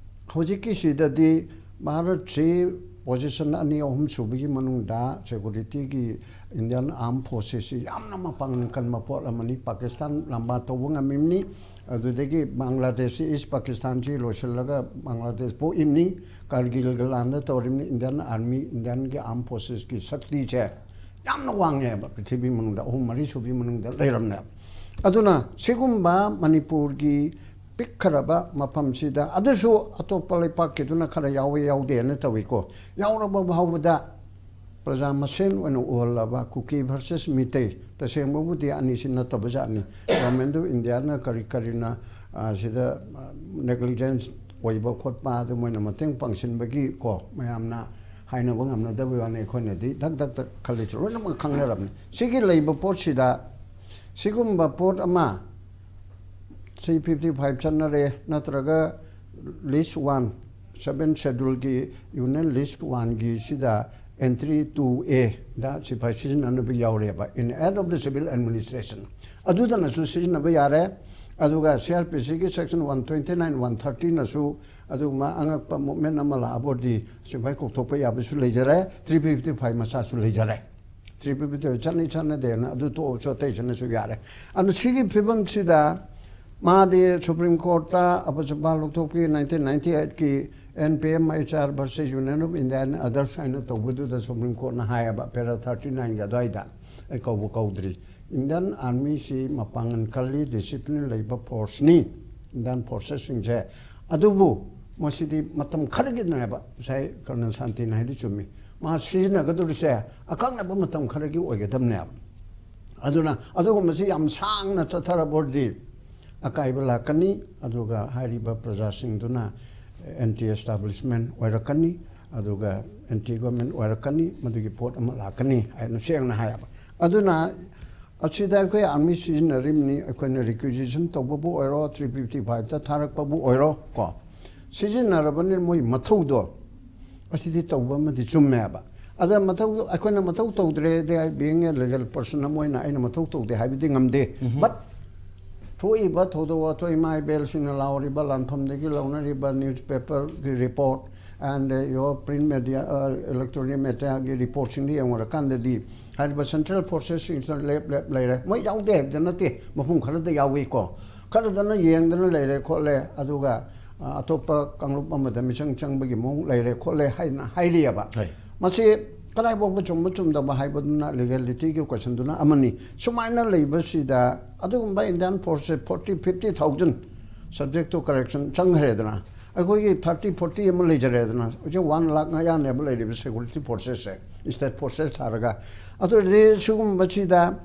ꯍꯧꯖꯤꯛꯀꯤꯁꯤꯗꯗꯤ ꯚꯥꯔꯠꯁꯤ ꯄꯣꯖꯤꯁꯟ ꯑꯅꯤ ꯑꯍꯨꯝ ꯁꯨꯕꯒꯤ ꯃꯅꯨꯡꯗ ꯁꯦꯀꯨꯔꯤꯇꯤꯒꯤ ꯏꯟꯗꯤꯌꯥꯟ ꯑꯥꯔꯝ ꯐꯣꯔꯁꯦꯁꯁꯤ ꯌꯥꯝꯅ ꯃꯄꯥꯡꯒꯜ ꯀꯟꯕ ꯄꯣꯠ ꯑꯃꯅꯤ꯫ ꯄꯥꯀꯤꯁꯇꯥꯟ ꯂꯥꯝꯕꯥ ꯇꯧꯕ ꯉꯝꯃꯤꯕꯅꯤ꯫ ꯑꯗꯨꯗꯒꯤ ꯕꯪꯒ꯭ꯂꯥꯗꯦꯁꯁꯤ, ꯏꯁ ꯄꯥꯀꯤꯁꯇꯥꯟꯁꯤ ꯂꯣꯏꯁꯤꯜꯂꯒ ꯕꯪꯒ꯭ꯂꯥꯗꯦꯁ ꯄꯣꯛꯏꯕꯅꯤ꯫ ꯀꯥꯔꯒꯤꯜꯒ ꯂꯥꯟꯗ ꯇꯧꯔꯤꯕꯅꯤ꯫ ꯏꯟꯗꯤꯌꯥꯟ ꯑꯥꯔꯃꯤ, ꯏꯟꯗꯤꯌꯥꯟꯒꯤ ꯑꯥꯔꯝ ꯐꯣꯔꯁꯦꯁꯀꯤ ꯁꯛꯇꯤꯁꯦ ꯌꯥꯝꯅ ꯋꯥꯡꯉꯦꯕ ꯄ꯭ꯔꯤꯊꯤꯕꯤ ꯃꯅꯨꯡꯗ, ꯑꯍꯨꯝ ꯃꯔꯤ ꯁꯨꯕꯤ ꯃꯅꯨꯡꯗ ꯂꯩꯔꯝꯅꯦꯕ꯫ ꯑꯗꯨꯅ ꯁꯤꯒꯨꯝꯕ ꯃꯅꯤꯄꯨꯔꯒꯤ ꯄꯤꯛꯈ꯭ꯔꯕ ꯃꯐꯝꯁꯤꯗ, ꯑꯗꯨꯁꯨ ꯑꯇꯣꯞꯄ ꯂꯩꯄꯥꯛꯀꯤꯗꯨꯅ ꯈꯔ ꯌꯥꯎꯋꯦ ꯌꯥꯎꯗꯦꯅ ꯇꯧꯏꯀꯣ, ꯌꯥꯎꯔꯕ ꯐꯥꯎꯕꯗ ꯄ꯭ꯔꯖꯥ ꯃꯁꯦꯟ ꯑꯣꯏꯅ ꯎꯍꯜꯂꯕ ꯀꯨꯀꯤ ꯚꯔꯁꯦꯁ ꯃꯤꯇꯩ, ꯇꯁꯦꯡꯕꯕꯨꯗꯤ ꯑꯅꯤꯁꯤ ꯅꯠꯇꯕ ꯖꯥꯠꯅꯤ꯫ ꯒꯣꯔꯃꯦꯟ ꯑꯣꯐ ꯏꯟꯗꯤꯌꯥꯅ ꯀꯔꯤ ꯀꯔꯤꯅ, ꯑ, ꯁꯤꯗ, ꯑ, ꯅꯦꯒ꯭ꯂꯤꯖꯦꯟꯁ ꯑꯣꯏꯕ ꯈꯣꯠꯄ, ꯑꯗꯨ ꯃꯣꯏꯅ ꯃꯇꯦꯡ ꯄꯥꯡꯁꯤꯟꯕꯒꯤ ꯀꯣ, ꯃꯌꯥꯝꯅ ꯍꯥꯏꯅꯕ ꯉꯝꯅꯗꯕꯒꯤ ꯋꯥꯅꯤ꯫ ꯑꯩꯈꯣꯏꯅꯗꯤ ꯙꯛ ꯙꯛ ꯙꯛ ꯈꯜꯂꯤꯁꯤ ꯂꯣꯏꯅꯃꯛ ꯈꯪꯅꯔꯕꯅꯤ꯫ ꯁꯤꯒꯤ ꯂꯩꯕ ꯄꯣꯠꯁꯤꯗ ꯁꯤꯒꯨꯝꯕ ꯄꯣꯠ ꯑꯃ ꯊ꯭ꯔꯤ ꯐꯤꯐꯇꯤ ꯐꯥꯏꯚ ꯆꯠꯅꯔꯦ, ꯅꯠꯇ꯭ꯔꯒ ꯂꯤꯁ ꯋꯥꯟ, ꯁꯕꯦꯟ ꯁꯦꯗꯨꯜꯒꯤ ꯌꯨꯅꯤꯌꯟ ꯂꯤꯁ ꯋꯥꯟꯒꯤ ꯁꯤꯗ ꯑꯦꯟꯇ꯭ꯔꯤ ꯇꯨ ꯑꯦꯗ ꯁꯤꯐꯥꯏ ꯁꯤꯖꯤꯟꯅꯅꯕ ꯌꯥꯎꯔꯦꯕ, in aid of the civil administration꯫ ꯑꯗꯨꯗꯅꯁꯨ ꯁꯤꯖꯤꯟꯅꯕ ꯌꯥꯔꯦ꯫ ꯑꯗꯨꯒ ꯁꯤ ꯑꯥꯔ ꯄꯤ ꯁꯤꯒꯤ section one twenty nine, one ꯊꯥꯔꯇꯤꯅꯁꯨ ꯑꯗꯨꯒꯨꯝꯕ ꯑꯉꯛꯄ ꯃꯨꯞꯃꯦꯟ ꯑꯃ ꯂꯥꯛꯑꯕꯗꯤ ꯁꯤꯐꯥꯏ ꯀꯧꯊꯣꯛꯄ ꯌꯥꯕꯁꯨ ꯂꯩꯖꯔꯦ, ꯊ꯭ꯔꯤ ꯐꯤꯐꯇꯤ ꯐꯥꯏꯚ ꯃꯆꯥꯁꯨ ꯂꯩꯖꯔꯦ꯫ ꯊ꯭ꯔꯤ ꯐꯤꯐꯇꯤ ꯐꯥꯏꯚ ꯆꯠꯅꯩ ꯆꯠꯅꯗꯦꯅ ꯑꯗꯨ ꯇꯣꯛꯑꯁꯨ ꯑꯇꯩꯁꯤꯅꯁꯨ ꯌꯥꯔꯦ꯫ ꯑꯗꯨ ꯁꯤꯒꯤ ꯐꯤꯕꯝꯁꯤꯗ ꯃꯥꯗꯤ ꯁꯨꯄ꯭ꯔꯤꯝ ꯀꯣꯔꯠꯇ ꯑꯄꯨꯟ ꯆꯤꯟꯐꯥ ꯂꯧꯊꯣꯛꯄꯤ, ꯅꯥꯏꯟꯇꯤꯟ ꯅꯥꯏꯟꯇꯤ ꯑꯩꯠꯀꯤ N P M H R versus Union of India and others ꯍꯥꯏꯅ ꯇꯧꯕꯗꯨꯗ ꯁꯨꯄ꯭ꯔꯤꯝ ꯀꯣꯔꯠꯅ ꯍꯥꯏꯌꯦꯕ, ꯄꯦꯔꯥ ꯊꯥꯔꯇꯤ ꯅꯥꯏꯟꯒꯤ ꯑꯗꯨꯋꯥꯏꯗ, ꯑꯩ ꯀꯧꯕ ꯀꯧꯗ꯭ꯔꯤ, ꯏꯟꯗꯤꯌꯟ ꯑꯥꯔꯃꯤꯁꯤ ꯃꯄꯥꯡꯒꯜ ꯀꯜꯂꯤ, ꯗꯤꯁꯤꯄ꯭ꯂꯤꯟ ꯂꯩꯕ ꯐꯣꯔꯁꯅꯤ, ꯏꯟꯗꯤꯌꯟ ꯐꯣꯔꯁꯦꯁꯁꯤꯡꯁꯦ꯫ ꯑꯗꯨꯕꯨ ꯃꯁꯤꯗꯤ ꯃꯇꯝ ꯈꯔꯒꯤꯅꯦꯕ, ꯉꯁꯥꯏ ꯀꯔꯅꯜ ꯁꯥꯟꯇꯤꯅ ꯍꯥꯏꯗꯨ ꯆꯨꯝꯃꯤ, ꯃꯥ ꯁꯤꯖꯤꯟꯅꯒꯗꯧꯔꯤꯁꯦ ꯑꯀꯛꯅꯕ ꯃꯇꯝ ꯈꯔꯒꯤ ꯑꯣꯏꯒꯗꯕꯅꯦꯕ꯫ ꯑꯗꯨꯅ ꯑꯗꯨꯒꯨꯝꯕꯁꯤ ꯌꯥꯝ ꯁꯥꯡꯅ ꯆꯠꯊꯔꯕ ꯑꯣꯏꯔꯗꯤ ꯑꯀꯥꯏꯕ ꯂꯥꯛꯀꯅꯤ, ꯑꯗꯨꯒ ꯍꯥꯏꯔꯤꯕ ꯄ꯭ꯔꯖꯥꯁꯤꯡꯗꯨꯅ ꯑꯦꯟꯇꯤ ꯑꯦꯁꯇꯥꯕ꯭ꯂꯤꯁꯃꯦꯟ ꯑꯣꯏꯔꯛꯀꯅꯤ, ꯑꯗꯨꯒ ꯑꯦꯟꯇꯤ ꯒꯣꯔꯃꯦꯟ ꯑꯣꯏꯔꯛꯀꯅꯤ, ꯃꯗꯨꯒꯤ ꯄꯣꯠ ꯑꯃ ꯂꯥꯛꯀꯅꯤ ꯍꯥꯏꯅ ꯁꯦꯡꯅ ꯍꯥꯏꯌꯦꯕ꯫ ꯑꯗꯨꯅ ꯑꯁꯤꯗ ꯑꯩꯈꯣꯏ ꯑꯥꯔꯃꯤ ꯁꯤꯖꯤꯟꯅꯔꯤꯕꯅꯤ, ꯑꯩꯈꯣꯏꯅ ꯔꯤꯀ꯭ꯋꯤꯖꯤꯁꯟ ꯇꯧꯕꯕꯨ ꯑꯣꯏꯔꯣ, ꯊ꯭ꯔꯤ ꯐꯤꯐꯇꯤ ꯐꯥꯏꯚꯇ ꯊꯥꯔꯛꯄꯕꯨ ꯑꯣꯏꯔꯣ ꯀꯣ, ꯁꯤꯖꯤꯟꯅꯔꯕꯅꯤꯅ ꯃꯣꯏ ꯃꯊꯧꯗꯣ ꯑꯁꯤꯗꯤ ꯇꯧꯕ ꯑꯃꯗꯤ ꯆꯨꯝꯃꯦꯕ꯫ ꯑꯗ ꯃꯊꯧ, ꯑꯩꯈꯣꯏꯅ ꯃꯊꯧ ꯇꯧꯗ꯭ꯔꯦꯗꯤ, ꯑꯩ being a legal person ꯑꯃ ꯑꯣꯏꯅ ꯑꯩꯅ ꯃꯊꯧ ꯇꯧꯗꯦ ꯍꯥꯏꯕꯗꯤ ꯉꯝꯗꯦ꯫ But ꯊꯣꯛꯏꯕ ꯊꯧꯗꯣꯛ ꯋꯥꯊꯣꯛ, ꯏꯃꯥ ꯏꯕꯦꯜꯁꯤꯡꯅ ꯂꯥꯎꯔꯤꯕ, ꯂꯥꯟꯐꯝꯗꯒꯤ ꯂꯧꯅꯔꯤꯕ ꯅ꯭ꯌꯨꯁꯄꯦꯄꯔꯒꯤ report, and your print media, electronic mediaꯒꯤ reportꯁꯤꯡꯗ ꯌꯦꯡꯉꯨꯔꯀꯥꯟꯗꯗꯤ ꯍꯥꯏꯔꯤꯕ central forcesꯁꯤꯡꯁꯤꯅ ꯂꯦꯞ ꯂꯦꯞ ꯂꯩꯔꯦ꯫ ꯃꯣꯏ ꯌꯥꯎꯗꯦ ꯍꯥꯏꯕꯗꯤ ꯅꯠꯇꯦ, ꯃꯐꯝ ꯈꯔꯗ ꯌꯥꯎꯏꯀꯣ꯫ ꯈꯔꯗꯅ ꯌꯦꯡꯗꯅ ꯂꯩꯔꯦ ꯈꯣꯠꯂꯦ, ꯑꯗꯨꯒ ꯑꯇꯣꯞꯄ ꯀꯥꯡꯂꯨꯞ ꯑꯃꯗ ꯃꯤꯆꯪ ꯆꯪꯕꯒꯤ ꯃꯑꯣꯡ ꯂꯩꯔꯦ ꯈꯣꯠꯂꯦ ꯍꯥꯏꯅ ꯍꯥꯏꯔꯤꯑꯕ꯫ ꯃꯁꯤ ꯀꯗꯥꯏ ꯐꯥꯎꯕ ꯆꯨꯝꯕ ꯆꯨꯝꯗꯕ ꯍꯥꯏꯕꯗꯨꯅ legalityꯒꯤ questionꯗꯨꯅ ꯑꯃꯅꯤ꯫ ꯁꯨꯃꯥꯏꯅ ꯂꯩꯕꯁꯤꯗ ꯑꯗꯨꯒꯨꯝꯕ Indian forceꯁꯦ forty fifty thousand, subject to correction, ꯆꯪꯈ꯭ꯔꯦꯗꯅ꯫ ꯑꯩꯈꯣꯏꯒꯤ thirty forty ꯑꯃ ꯂꯩꯖꯔꯦꯗꯅ, ꯍꯧꯖꯤꯛ one lakh ꯃꯌꯥꯅꯦꯕ ꯂꯩꯔꯤꯕ security forcesꯁꯦ, state forces ꯊꯥꯔꯒ꯫ ꯑꯗꯨ ꯑꯣꯏꯔꯗꯤ ꯁꯤꯒꯨꯝꯕꯁꯤꯗ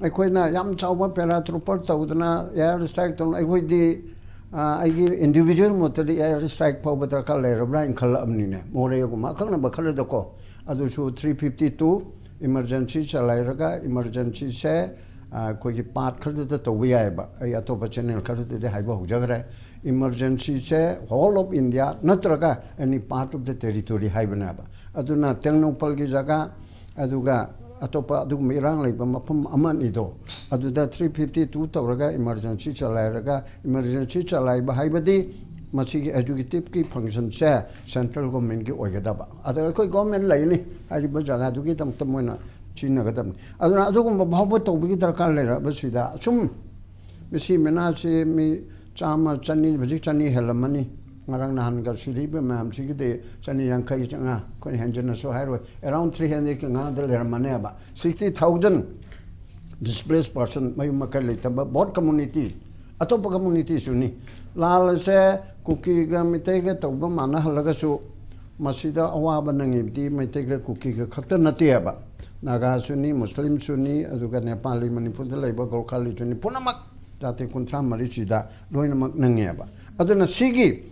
ꯑꯩꯈꯣꯏꯅ ꯌꯥꯝ ꯆꯥꯎꯕ paratrooper ꯇꯧꯗꯅ, air strike ꯇꯧꯗꯅ, ꯑꯩꯈꯣꯏꯗꯤ ꯑꯩꯒꯤ individual ꯃꯣꯠꯇꯗꯤ air strike ꯐꯥꯎꯕ ꯗꯔꯀꯥꯔ ꯂꯩꯔꯕ꯭ꯔꯥ ꯍꯥꯏꯅ ꯈꯜꯂꯛꯑꯕꯅꯤꯅꯦ꯫ ꯃꯣꯔꯦꯒꯨꯝꯕ ꯑꯀꯛꯅꯕ ꯈꯜꯂꯗꯀꯣ꯫ ꯑꯗꯨꯁꯨ three fifty two emergency ꯆꯂꯥꯏꯔꯒ, emergencyꯁꯦ ꯑꯩꯈꯣꯏꯒꯤ part ꯈꯔꯗꯨꯗ ꯇꯧꯕ ꯌꯥꯏꯑꯕ꯫ ꯑꯩ ꯑꯇꯣꯞꯄ channel ꯈꯔꯗꯗꯤ ꯍꯥꯏꯕ ꯍꯧꯖꯈ꯭ꯔꯦ꯫ Emergencyꯁꯦ whole of India ꯅꯠꯇ꯭ꯔꯒ any part of the territory ꯍꯥꯏꯕꯅꯦꯕ꯫ ꯑꯗꯨꯅ ꯇꯦꯡꯅꯧꯄꯜꯒꯤ ꯖꯒꯥ, ꯑꯗꯨꯒ ꯑꯇꯣꯞꯄ ꯑꯗꯨꯒꯨꯝꯕ ꯏꯔꯥꯡ ꯂꯩꯕ ꯃꯐꯝ ꯑꯃ ꯑꯅꯤꯗꯣ, ꯑꯗꯨꯗ three fifty two ꯇꯧꯔꯒ emergency ꯆꯂꯥꯏꯔꯒ, emergency ꯆꯂꯥꯏꯕ ꯍꯥꯏꯕꯗꯤ ꯃꯁꯤꯒꯤ executiveꯀꯤ functionꯁꯦ central governmentꯀꯤ ꯑꯣꯏꯒꯗꯕ꯫ ꯑꯗ ꯑꯩꯈꯣꯏ government ꯂꯩꯅꯤ, ꯍꯥꯏꯔꯤꯕ ꯖꯒꯥꯗꯨꯒꯤꯗꯃꯛꯇ ꯃꯣꯏꯅ ꯁꯤꯖꯤꯟꯅꯒꯗꯕꯅꯤ꯫ ꯑꯗꯨꯅ ꯑꯗꯨꯒꯨꯝꯕ ꯐꯥꯎꯕ ꯇꯧꯕꯒꯤ ꯗꯔꯀꯥꯔ ꯂꯩꯔꯕꯁꯤꯗ, ꯑꯁꯨꯝ ꯃꯤꯁꯤ ꯃꯤꯅꯥꯁꯤ ꯃꯤ ꯆꯥꯝꯃ, ꯆꯅꯤ, ꯍꯧꯖꯤꯛ ꯆꯅꯤ ꯍꯦꯜꯂꯝꯃꯅꯤ꯫ ꯉꯔꯥꯡ ꯅꯍꯥꯟꯒ ꯁꯤꯔꯤꯕ ꯃꯌꯥꯝꯁꯤꯒꯤꯗꯤ ꯆꯅꯤ ꯌꯥꯡꯈꯩ ꯆꯥꯝꯃꯉꯥ, ꯑꯩꯈꯣꯏꯅ ꯍꯦꯟꯖꯤꯟꯅꯁꯨ ꯍꯥꯏꯔꯣꯏ, around three hundredꯀꯤ ꯃꯌꯥꯗ ꯂꯩꯔꯝꯃꯅꯦꯕ꯫ Sixty thousand displaced person, ꯃꯌꯨꯝ ꯃꯀꯩ ꯂꯩꯇꯕ, both community, ꯑꯇꯣꯞꯄ communityꯁꯨꯅꯤ꯫ ꯂꯥꯜ ꯑꯁꯦ ꯀꯨꯀꯤꯒ ꯃꯤꯇꯩꯒ ꯇꯧꯕ ꯃꯥꯟꯅꯍꯜꯂꯒꯁꯨ, ꯃꯁꯤꯗ ꯑꯋꯥꯕ ꯅꯪꯉꯤꯕꯗꯤ ꯃꯩꯇꯩꯒ ꯀꯨꯀꯤꯒ ꯈꯛꯇ ꯅꯠꯇꯦꯕ꯫ ꯅꯥꯒꯥꯁꯨꯅꯤ, ꯃꯨꯁꯂꯤꯝꯁꯨꯅꯤ, ꯑꯗꯨꯒ ꯅꯦꯄꯥꯂꯤ, ꯃꯅꯤꯄꯨꯔꯗ ꯂꯩꯕ ꯒꯣꯔꯈꯥꯂꯤꯁꯨꯅꯤ, ꯄꯨꯝꯅꯃꯛ ꯖꯥꯇꯤ ꯀꯨꯟꯊ꯭ꯔꯥ ꯃꯔꯤꯁꯤꯗ ꯂꯣꯏꯅꯃꯛ ꯅꯪꯉꯦꯕ꯫ ꯑꯗꯨꯅ ꯁꯤꯒꯤ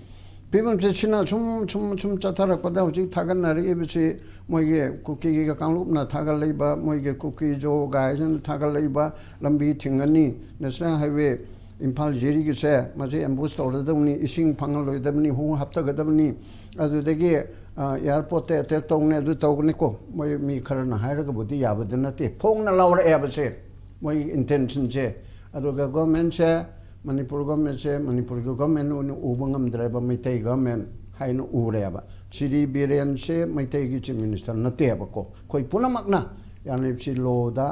ꯐꯤꯕꯝꯁꯦ ꯁꯤꯅ ꯁꯨꯝ, ꯁꯨꯝ, ꯁꯨꯝ ꯆꯠꯊꯔꯛꯄꯗ ꯍꯧꯖꯤꯛ ꯊꯥꯒꯠꯅꯔꯛꯏꯕꯁꯤ, ꯃꯣꯏꯒꯤ ꯀꯨꯀꯤꯒꯤ ꯀꯥꯡꯂꯨꯞꯅ ꯊꯥꯒꯠꯂꯛꯏꯕ, ꯃꯣꯏꯒꯤ ꯀꯨꯀꯤ ꯖꯣ ꯒꯥꯏꯗꯅ ꯊꯥꯒꯠꯂꯛꯏꯕ ꯂꯝꯕꯤ ꯊꯤꯡꯒꯅꯤ, national highway ꯏꯝꯐꯥꯜ ꯖꯤꯔꯤꯒꯤꯁꯦ, ꯃꯁꯤ ambush ꯇꯧꯔꯗꯕꯅꯤ, ꯏꯁꯤꯡ ꯐꯪꯍꯜꯂꯣꯏꯗꯕꯅꯤ, ꯍꯨ ꯍꯥꯞꯊꯒꯗꯕꯅꯤ, ꯑꯗꯨꯗꯒꯤ ꯑꯦꯌꯥꯔꯄꯣꯔꯠꯇ attack ꯇꯧꯅꯤ, ꯑꯗꯨ ꯇꯧꯒꯅꯤꯀꯣ꯫ ꯃꯣꯏ ꯃꯤ ꯈꯔꯅ ꯍꯥꯏꯔꯒꯕꯨꯗꯤ ꯌꯥꯕꯗꯤ ꯅꯠꯇꯦ, ꯐꯣꯡꯅ ꯂꯥꯎꯔꯛꯑꯦꯕꯁꯦ, ꯃꯣꯏꯒꯤ intentionꯁꯦ꯫ ꯑꯗꯨꯒ governmentꯁꯦ, ꯃꯅꯤꯄꯨꯔ governmentꯁꯦ ꯃꯅꯤꯄꯨꯔꯒꯤ government ꯑꯣꯏꯅ ꯎꯕ ꯉꯝꯗ꯭ꯔꯦꯕ, ꯃꯩꯇꯩ government ꯍꯥꯏꯅ ꯎꯔꯦꯕ꯫ ꯁꯤꯔꯤ ꯕꯤꯔꯦꯟꯁꯦ ꯃꯩꯇꯩꯒꯤ ꯆꯤꯐ ꯃꯤꯅꯤꯁꯇꯔ ꯅꯠꯇꯦꯕꯀꯣ꯫ ꯑꯩꯈꯣꯏ ꯄꯨꯝꯅꯃꯛꯅ ꯑꯦꯟ ꯑꯦꯐ ꯁꯤ ꯂꯣꯗ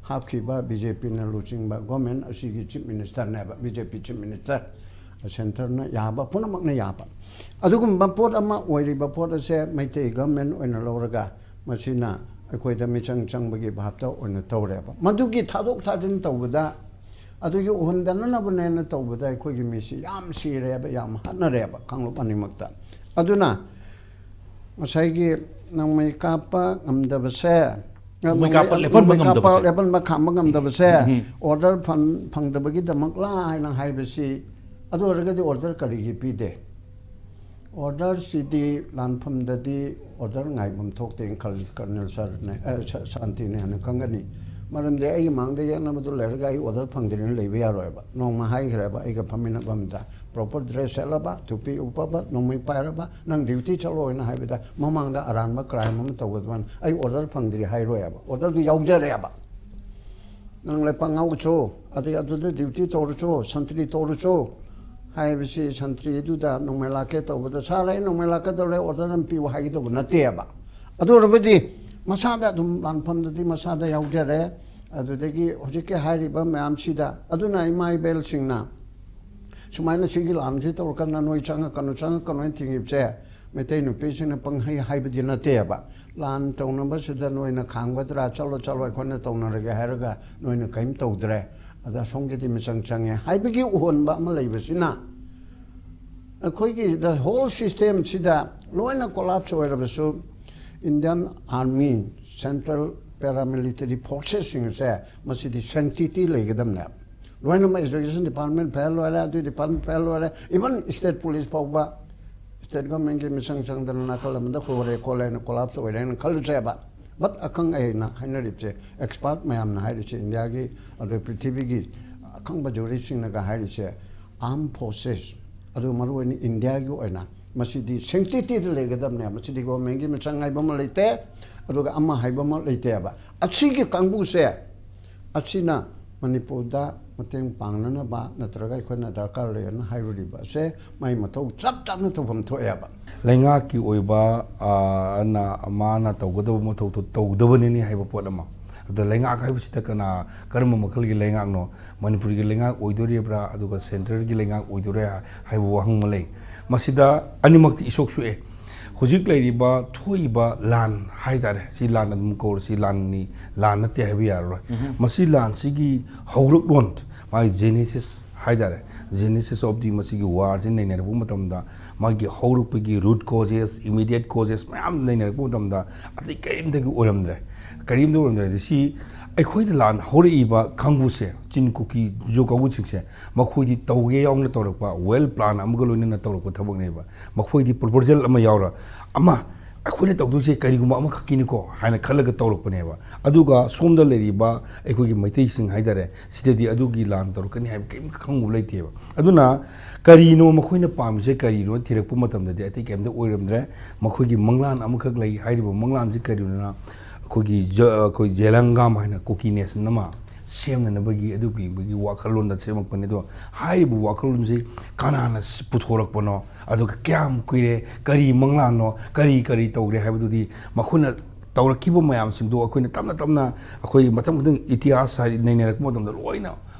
ꯍꯥꯞꯈꯤꯕ ꯕꯤ ꯖꯦ ꯄꯤꯅ ꯂꯨꯆꯤꯡꯕ ꯒꯣꯔꯃꯦꯟ ꯑꯁꯤꯒꯤ ꯆꯤꯐ ꯃꯤꯅꯤꯁꯇꯔꯅꯦꯕ, ꯕꯤ ꯖꯦ ꯄꯤ ꯆꯤꯐ ꯃꯤꯅꯤꯁꯇꯔ꯫ ꯁꯦꯟꯇꯔꯅ ꯌꯥꯕ, ꯄꯨꯝꯅꯃꯛꯅ ꯌꯥꯕ꯫ ꯑꯗꯨꯒꯨꯝꯕ ꯄꯣꯠ ꯑꯃ ꯑꯣꯏꯔꯤꯕ ꯄꯣꯠ ꯑꯁꯦ ꯃꯩꯇꯩ ꯒꯚꯔꯟꯃꯦꯟ ꯑꯣꯏꯅ ꯂꯧꯔꯒ ꯃꯁꯤꯅ ꯑꯩꯈꯣꯏꯗ ꯃꯤꯆꯪ ꯆꯪꯕꯒꯤ ꯚꯥꯞꯇ ꯑꯣꯏꯅ ꯇꯧꯔꯦꯕ꯫ ꯃꯗꯨꯒꯤ ꯊꯥꯗꯣꯛ ꯊꯥꯖꯤꯟ ꯇꯧꯕꯗ, ꯑꯗꯨꯒꯤ ꯎꯍꯟꯗꯅꯅꯕꯅꯦꯅ ꯇꯧꯕꯗ ꯑꯩꯈꯣꯏꯒꯤ ꯃꯤꯁꯤ ꯌꯥꯝ ꯁꯤꯔꯦꯕ, ꯌꯥꯝ ꯍꯥꯠꯅꯔꯦꯕ ꯀꯥꯡꯂꯨꯞ ꯑꯅꯤꯃꯛꯇ꯫ ꯑꯗꯨꯅ ꯉꯁꯥꯏꯒꯤ ꯅꯣꯡꯃꯩ ꯀꯥꯞꯄ ꯉꯝꯗꯕꯁꯦ, ꯅꯣꯡꯃꯩ ꯀꯥꯞꯄ ꯂꯦꯞꯍꯟꯕ ꯉꯝꯗꯕꯁꯦ꯫ ꯂꯦꯞꯍꯟꯕ ꯈꯥꯝꯕ ꯉꯝꯗꯕꯁꯦ, ꯑꯣꯔꯗꯔ ꯐꯪꯗꯕꯒꯤꯗꯃꯛꯂꯥ ꯍꯥꯏꯅ ꯍꯥꯏꯕꯁꯤ, ꯑꯗꯨ ꯑꯣꯏꯔꯒꯗꯤ ꯑꯣꯔꯗꯔ ꯀꯔꯤꯒꯤ ꯄꯤꯗꯦ? ꯑꯣꯔꯗꯔꯁꯤꯗꯤ ꯂꯥꯟꯐꯝꯗꯗꯤ ꯑꯣꯔꯗꯔ ꯉꯥꯏꯐꯝ ꯊꯣꯛꯇꯦꯅ ꯈꯜꯂꯤ, ꯀꯔꯅꯦꯜ ꯁꯥꯔꯅꯦ, ꯑ, ꯁ-, ꯁꯥꯟꯇꯤꯅꯦ ꯍꯥꯏꯅ ꯈꯪꯒꯅꯤ꯫ ꯃꯔꯝꯗꯤ ꯑꯩꯒꯤ ꯃꯥꯡꯗ ꯌꯦꯛꯅꯕꯗꯨ ꯂꯩꯔꯒ ꯑꯩ ꯑꯣꯔꯗꯔ ꯐꯪꯗ꯭ꯔꯤꯅ ꯂꯩꯕ ꯌꯥꯔꯣꯏꯕ꯫ ꯅꯣꯡꯃ ꯍꯥꯏꯈ꯭ꯔꯦꯕ, ꯑꯩꯒ ꯐꯝꯃꯤꯟꯅꯕ ꯑꯝꯗ ꯄ꯭ꯔꯣꯄꯔ ꯗ꯭ꯔꯦꯁ ꯁꯦꯠꯂꯕ, ꯇꯨꯄꯤ ꯎꯞꯄꯕ, ꯅꯣꯡꯃꯩ ꯄꯥꯏꯔꯕ, "ꯅꯪ ꯗ꯭ꯌꯨꯇꯤ ꯆꯠꯂꯣ" ꯍꯥꯏꯅ ꯍꯥꯏꯕꯗ, ꯃꯃꯥꯡꯗ ꯑꯔꯥꯟꯕ ꯀ꯭ꯔꯥꯏꯝ ꯑꯃ ꯇꯧꯒꯗꯕꯅ ꯑꯩ ꯑꯣꯔꯗꯔ ꯐꯪꯗ꯭ꯔꯤ ꯍꯥꯏꯔꯣꯏꯕ꯫ ꯑꯣꯔꯗꯔꯗꯨ ꯌꯥꯎꯖꯔꯦꯕ꯫ "ꯅꯪ ꯂꯩꯄꯥꯛ ꯉꯥꯎꯆꯣ, ꯑꯗꯩ ꯑꯗꯨꯗ ꯗ꯭ꯌꯨꯇꯤ ꯇꯧꯔꯨꯆꯣ, ꯁꯟꯇ꯭ꯔꯤ ꯇꯧꯔꯨꯆꯣ" ꯍꯥꯏꯕꯁꯤ, ꯁꯟꯇ꯭ꯔꯤꯗꯨꯗ ꯅꯣꯡꯃꯩ ꯂꯥꯛꯀꯦ ꯇꯧꯕꯗ, "ꯁꯥꯔ, ꯑꯩ ꯅꯣꯡꯃꯩ ꯂꯥꯛꯀꯗꯧꯔꯦ, ꯑꯣꯔꯗꯔ ꯑꯃ ꯄꯤꯌꯨ" ꯍꯥꯏꯒꯗꯧꯕ ꯅꯠꯇꯦꯕ꯫ ꯑꯗꯨ ꯑꯣꯏꯔꯕꯗꯤ ꯃꯁꯥꯗ ꯑꯗꯨꯝ ꯂꯥꯟꯐꯝꯗꯗꯤ ꯃꯁꯥꯗ ꯌꯥꯎꯖꯔꯦ꯫ ꯑꯗꯨꯗꯒꯤ ꯍꯧꯖꯤꯛꯀꯤ ꯍꯥꯏꯔꯤꯕ ꯃꯌꯥꯝꯁꯤꯗ, ꯑꯗꯨꯅ ꯏꯃꯥ ꯏꯕꯦꯜꯁꯤꯡꯅ ꯁꯨꯃꯥꯏꯅ ꯁꯤꯒꯤ ꯂꯥꯟꯁꯤ ꯇꯧꯔꯀꯥꯟꯗ ꯅꯣꯏ ꯆꯪꯉꯛꯀꯅꯨ, ꯆꯪꯉꯛꯀꯅꯨ ꯍꯥꯏꯅ ꯊꯤꯡꯉꯤꯕꯁꯦ, ꯃꯩꯇꯩ ꯅꯨꯄꯤꯁꯤꯡꯅ ꯄꯪꯍꯩ ꯍꯥꯏꯕꯗꯤ ꯅꯠꯇꯦꯕ꯫ ꯂꯥꯟ ꯇꯧꯅꯕꯁꯤꯗ ꯅꯣꯏꯅ ꯈꯥꯝꯒꯗ꯭ꯔꯥ, "ꯆꯠꯂꯣ, ꯆꯠꯂꯣ, ꯑꯩꯈꯣꯏꯅ ꯇꯧꯅꯔꯒꯦ" ꯍꯥꯏꯔꯒ ꯅꯣꯏꯅ ꯀꯔꯤꯝ ꯇꯧꯗ꯭ꯔꯦ꯫ ꯑꯗ ꯑꯁꯣꯝꯒꯤꯗꯤ ꯃꯤꯆꯪ ꯆꯪꯉꯦ ꯍꯥꯏꯕꯒꯤ ꯎꯍꯟꯕ ꯑꯃ ꯂꯩꯕꯁꯤꯅ, ꯑꯩꯈꯣꯏꯒꯤ the whole systemꯁꯤꯗ ꯂꯣꯏꯅ collapse ꯑꯣꯏꯔꯕꯁꯨ, Indian Army, Central Paramilitary Forcesꯁꯤꯡꯁꯦ, ꯃꯁꯤꯗꯤ sanctity ꯂꯩꯒꯗꯕꯅꯦꯕ꯫ ꯂꯣꯏꯅꯃꯛ education department fail ꯑꯣꯏꯔꯦ, ꯑꯗꯨ department fail ꯑꯣꯏꯔꯦ, even state police ꯐꯥꯎꯕ, state governmentꯀꯤ ꯃꯤꯆꯪ ꯆꯪꯗꯅ ꯅꯥꯀꯜ ꯑꯃꯗ ꯍꯣꯔꯦ ꯈꯣꯠꯂꯦꯅ collapse ꯑꯣꯏꯔꯦꯅ ꯈꯜꯂꯁꯦꯕ꯫ But ꯑꯈꯪ ꯑꯍꯩꯅ ꯍꯥꯏꯅꯔꯤꯕꯁꯦ, expert ꯃꯌꯥꯝꯅ ꯍꯥꯏꯔꯤꯁꯦ, ꯏꯟꯗꯤꯌꯥꯒꯤ ꯑꯗꯨ ꯄ꯭ꯔꯤꯊꯤꯕꯤꯒꯤ ꯑꯈꯪꯕ ꯖꯨꯔꯤꯁꯁꯤꯡꯅꯒ ꯍꯥꯏꯔꯤꯁꯦ, armed forces, ꯑꯗꯨ ꯃꯔꯨꯑꯣꯏꯅ ꯏꯟꯗꯤꯌꯥꯒꯤ ꯑꯣꯏꯅ ꯃꯁꯤꯗꯤ sanctityꯗ ꯂꯩꯒꯗꯕꯅꯦ꯫ ꯃꯁꯤꯗꯤ governmentꯀꯤ ꯃꯤꯆꯪ ꯍꯥꯏꯕ ꯑꯃ ꯂꯩꯇꯦ, ꯑꯗꯨꯒ ꯑꯃ ꯍꯥꯏꯕ ꯑꯃ ꯂꯩꯇꯦꯕ꯫ ꯑꯁꯤꯒꯤ ꯀꯥꯡꯕꯨꯁꯦ, ꯑꯁꯤꯅ ꯃꯅꯤꯄꯨꯔꯗ ꯃꯇꯦꯡ ꯄꯥꯡꯅꯅꯕ ꯅꯠꯇ꯭ꯔꯒ ꯑꯩꯈꯣꯏꯅ ꯗꯔꯀꯥꯔ ꯂꯩꯔꯅ ꯍꯥꯏꯔꯨꯔꯤꯕ ꯑꯁꯦ ꯃꯥꯏ ꯃꯊꯧ ꯆꯞ ꯆꯥꯅ ꯇꯧꯐꯝ ꯊꯣꯛꯑꯦꯕ꯫ ꯂꯩꯉꯥꯛꯀꯤ ꯑꯣꯏꯕ ꯑ, ꯑꯅ ꯃꯥꯅ ꯇꯧꯒꯗꯕ ꯃꯊꯧꯗꯣ ꯇꯧꯗꯕꯅꯤꯅꯦ ꯍꯥꯏꯕ ꯄꯣꯠ ꯑꯃ꯫ ꯑꯗ ꯂꯩꯉꯥꯛ ꯍꯥꯏꯕꯁꯤꯗ ꯀꯅꯥ, ꯀꯔꯝꯕ ꯃꯈꯜꯒꯤ ꯂꯩꯉꯥꯛꯅꯣ? ꯃꯅꯤꯄꯨꯔꯒꯤ ꯂꯩꯉꯥꯛ ꯑꯣꯏꯗꯣꯔꯤꯕ꯭ꯔꯥ, ꯑꯗꯨꯒ ꯁꯦꯟꯇ꯭ꯔꯦꯜꯒꯤ ꯂꯩꯉꯥꯛ ꯑꯣꯏꯗꯣꯔꯦ ꯍꯥꯏꯕ ꯋꯥꯍꯪ ꯑꯃ ꯂꯩ꯫ ꯃꯁꯤꯗ ꯑꯅꯤꯃꯛꯇꯤ ꯏꯁꯣꯛ ꯁꯣꯛꯑꯦ꯫ ꯍꯧꯖꯤꯛ ꯂꯩꯔꯤꯕ ꯊꯣꯛꯏꯕ ꯂꯥꯟ ꯍꯥꯏ ꯇꯥꯔꯦ, ꯁꯤ ꯂꯥꯟ ꯑꯗꯨꯝ ꯀꯧꯔꯁꯤ, ꯂꯥꯟꯅꯤ, ꯂꯥꯟ ꯅꯠꯇꯦ ꯍꯥꯏꯕ ꯌꯥꯔꯔꯣꯏ꯫ ꯃꯁꯤ ꯂꯥꯟꯁꯤꯒꯤ ꯍꯧꯔꯛꯂꯣꯟ, ꯃꯥꯒꯤ genesis ꯍꯥꯏ ꯇꯥꯔꯦ, genesis of the ꯃꯁꯤꯒꯤ ꯋꯥꯔꯁꯤ ꯅꯩꯅꯔꯛꯄ ꯃꯇꯝꯗ, ꯃꯥꯒꯤ ꯍꯧꯔꯛꯄꯒꯤ root causes, immediate causes ꯃꯌꯥꯝ ꯅꯩꯅꯔꯛꯄ ꯃꯇꯝꯗ, ꯑꯇꯩ ꯀꯔꯤꯝꯇꯒꯤ ꯑꯣꯏꯔꯝꯗ꯭ꯔꯦ꯫ ꯀꯔꯤꯝꯇ ꯑꯣꯏꯔꯝꯗ꯭ꯔꯦ꯫ ꯁꯤ ꯑꯩꯈꯣꯏꯗ ꯂꯥꯟ ꯍꯧꯔꯛꯏꯕ ꯀꯥꯡꯕꯨꯁꯦ, ꯆꯤꯟ ꯀꯨꯀꯤ ꯃꯤꯖꯣ ꯀꯥꯡꯕꯨꯁꯤꯡꯁꯦ, ꯃꯈꯣꯏꯗꯤ ꯇꯧꯒꯦ ꯌꯥꯎꯅ ꯇꯧꯔꯛꯄ, well plan ꯑꯃꯒ ꯂꯣꯏꯅꯅ ꯇꯧꯔꯛꯄ ꯊꯕꯛꯅꯦꯕ꯫ ꯃꯈꯣꯏꯗꯤ proposal ꯑꯃ ꯌꯥꯎꯔ, ꯑꯃ ꯑꯩꯈꯣꯏꯅ ꯇꯧꯗꯣꯏꯁꯦ ꯀꯔꯤꯒꯨꯝꯕ ꯑꯃꯈꯛꯀꯤꯅꯤꯀꯣ ꯍꯥꯏꯅ ꯈꯜꯂꯒ ꯇꯧꯔꯛꯄꯅꯦꯕ꯫ ꯑꯗꯨꯒ ꯁꯣꯝꯗ ꯂꯩꯔꯤꯕ ꯑꯩꯈꯣꯏꯒꯤ ꯃꯩꯇꯩꯁꯤꯡ ꯍꯥꯏ ꯇꯥꯔꯦ, ꯁꯤꯗꯗꯤ ꯑꯗꯨꯒꯤ ꯂꯥꯟ ꯇꯧꯔꯛꯀꯅꯤ ꯍꯥꯏꯕ ꯀꯔꯤꯝ ꯈꯪꯕ ꯂꯩꯇꯦꯕ꯫ ꯑꯗꯨꯅ ꯀꯔꯤꯅꯣ ꯃꯈꯣꯏꯅ ꯄꯥꯝꯃꯤꯁꯦ, ꯀꯔꯤꯅꯣ ꯊꯤꯔꯛꯄ ꯃꯇꯝꯗꯗꯤ ꯑꯇꯩ ꯀꯔꯤꯝꯇ ꯑꯣꯏꯔꯝꯗ꯭ꯔꯦ꯫ ꯃꯈꯣꯏꯒꯤ ꯃꯪꯂꯥꯟ ꯑꯃꯈꯛ ꯂꯩ꯫ ꯍꯥꯏꯔꯤꯕ ꯃꯪꯂꯥꯟꯁꯤ ꯀꯔꯤꯅꯣꯅ ꯑꯩꯈꯣꯏꯒꯤ ꯖ-, ꯑꯩꯈꯣꯏ ꯖꯦꯂꯪꯒꯥꯝ ꯍꯥꯏꯅ ꯀꯨꯀꯤ nation ꯑꯃ ꯁꯦꯝꯅꯅꯕꯒꯤ ꯑꯗꯨꯒꯤ ꯋꯥꯈꯜꯂꯣꯟꯗ ꯁꯦꯝꯃꯛꯄꯅꯤ꯫ ꯑꯗꯣ ꯍꯥꯏꯔꯤꯕ ꯋꯥꯈꯜꯂꯣꯟꯁꯤ ꯀꯅꯥꯅ ꯁ-, ꯄꯨꯊꯣꯔꯛꯄꯅꯣ, ꯑꯗꯨꯒ ꯀꯌꯥꯝ ꯀꯨꯏꯔꯦ, ꯀꯔꯤ ꯃꯪꯂꯥꯟꯅꯣ, ꯀꯔꯤ ꯀꯔꯤ ꯇꯧꯔꯦ ꯍꯥꯏꯕꯗꯨꯗꯤ ꯃꯈꯣꯏꯅ ꯇꯧꯔꯛꯈꯤꯕ ꯃꯌꯥꯝꯁꯤꯡꯗꯣ ꯑꯩꯈꯣꯏꯅ ꯇꯞꯅ ꯇꯞꯅ ꯑꯩꯈꯣꯏ ꯃꯊꯪ ꯃꯊꯪ ꯏꯇꯤꯍꯥꯁ ꯍꯥꯏꯗꯤ ꯅꯩꯅꯔꯛꯄ ꯃꯇꯝꯗ ꯂꯣꯏꯅ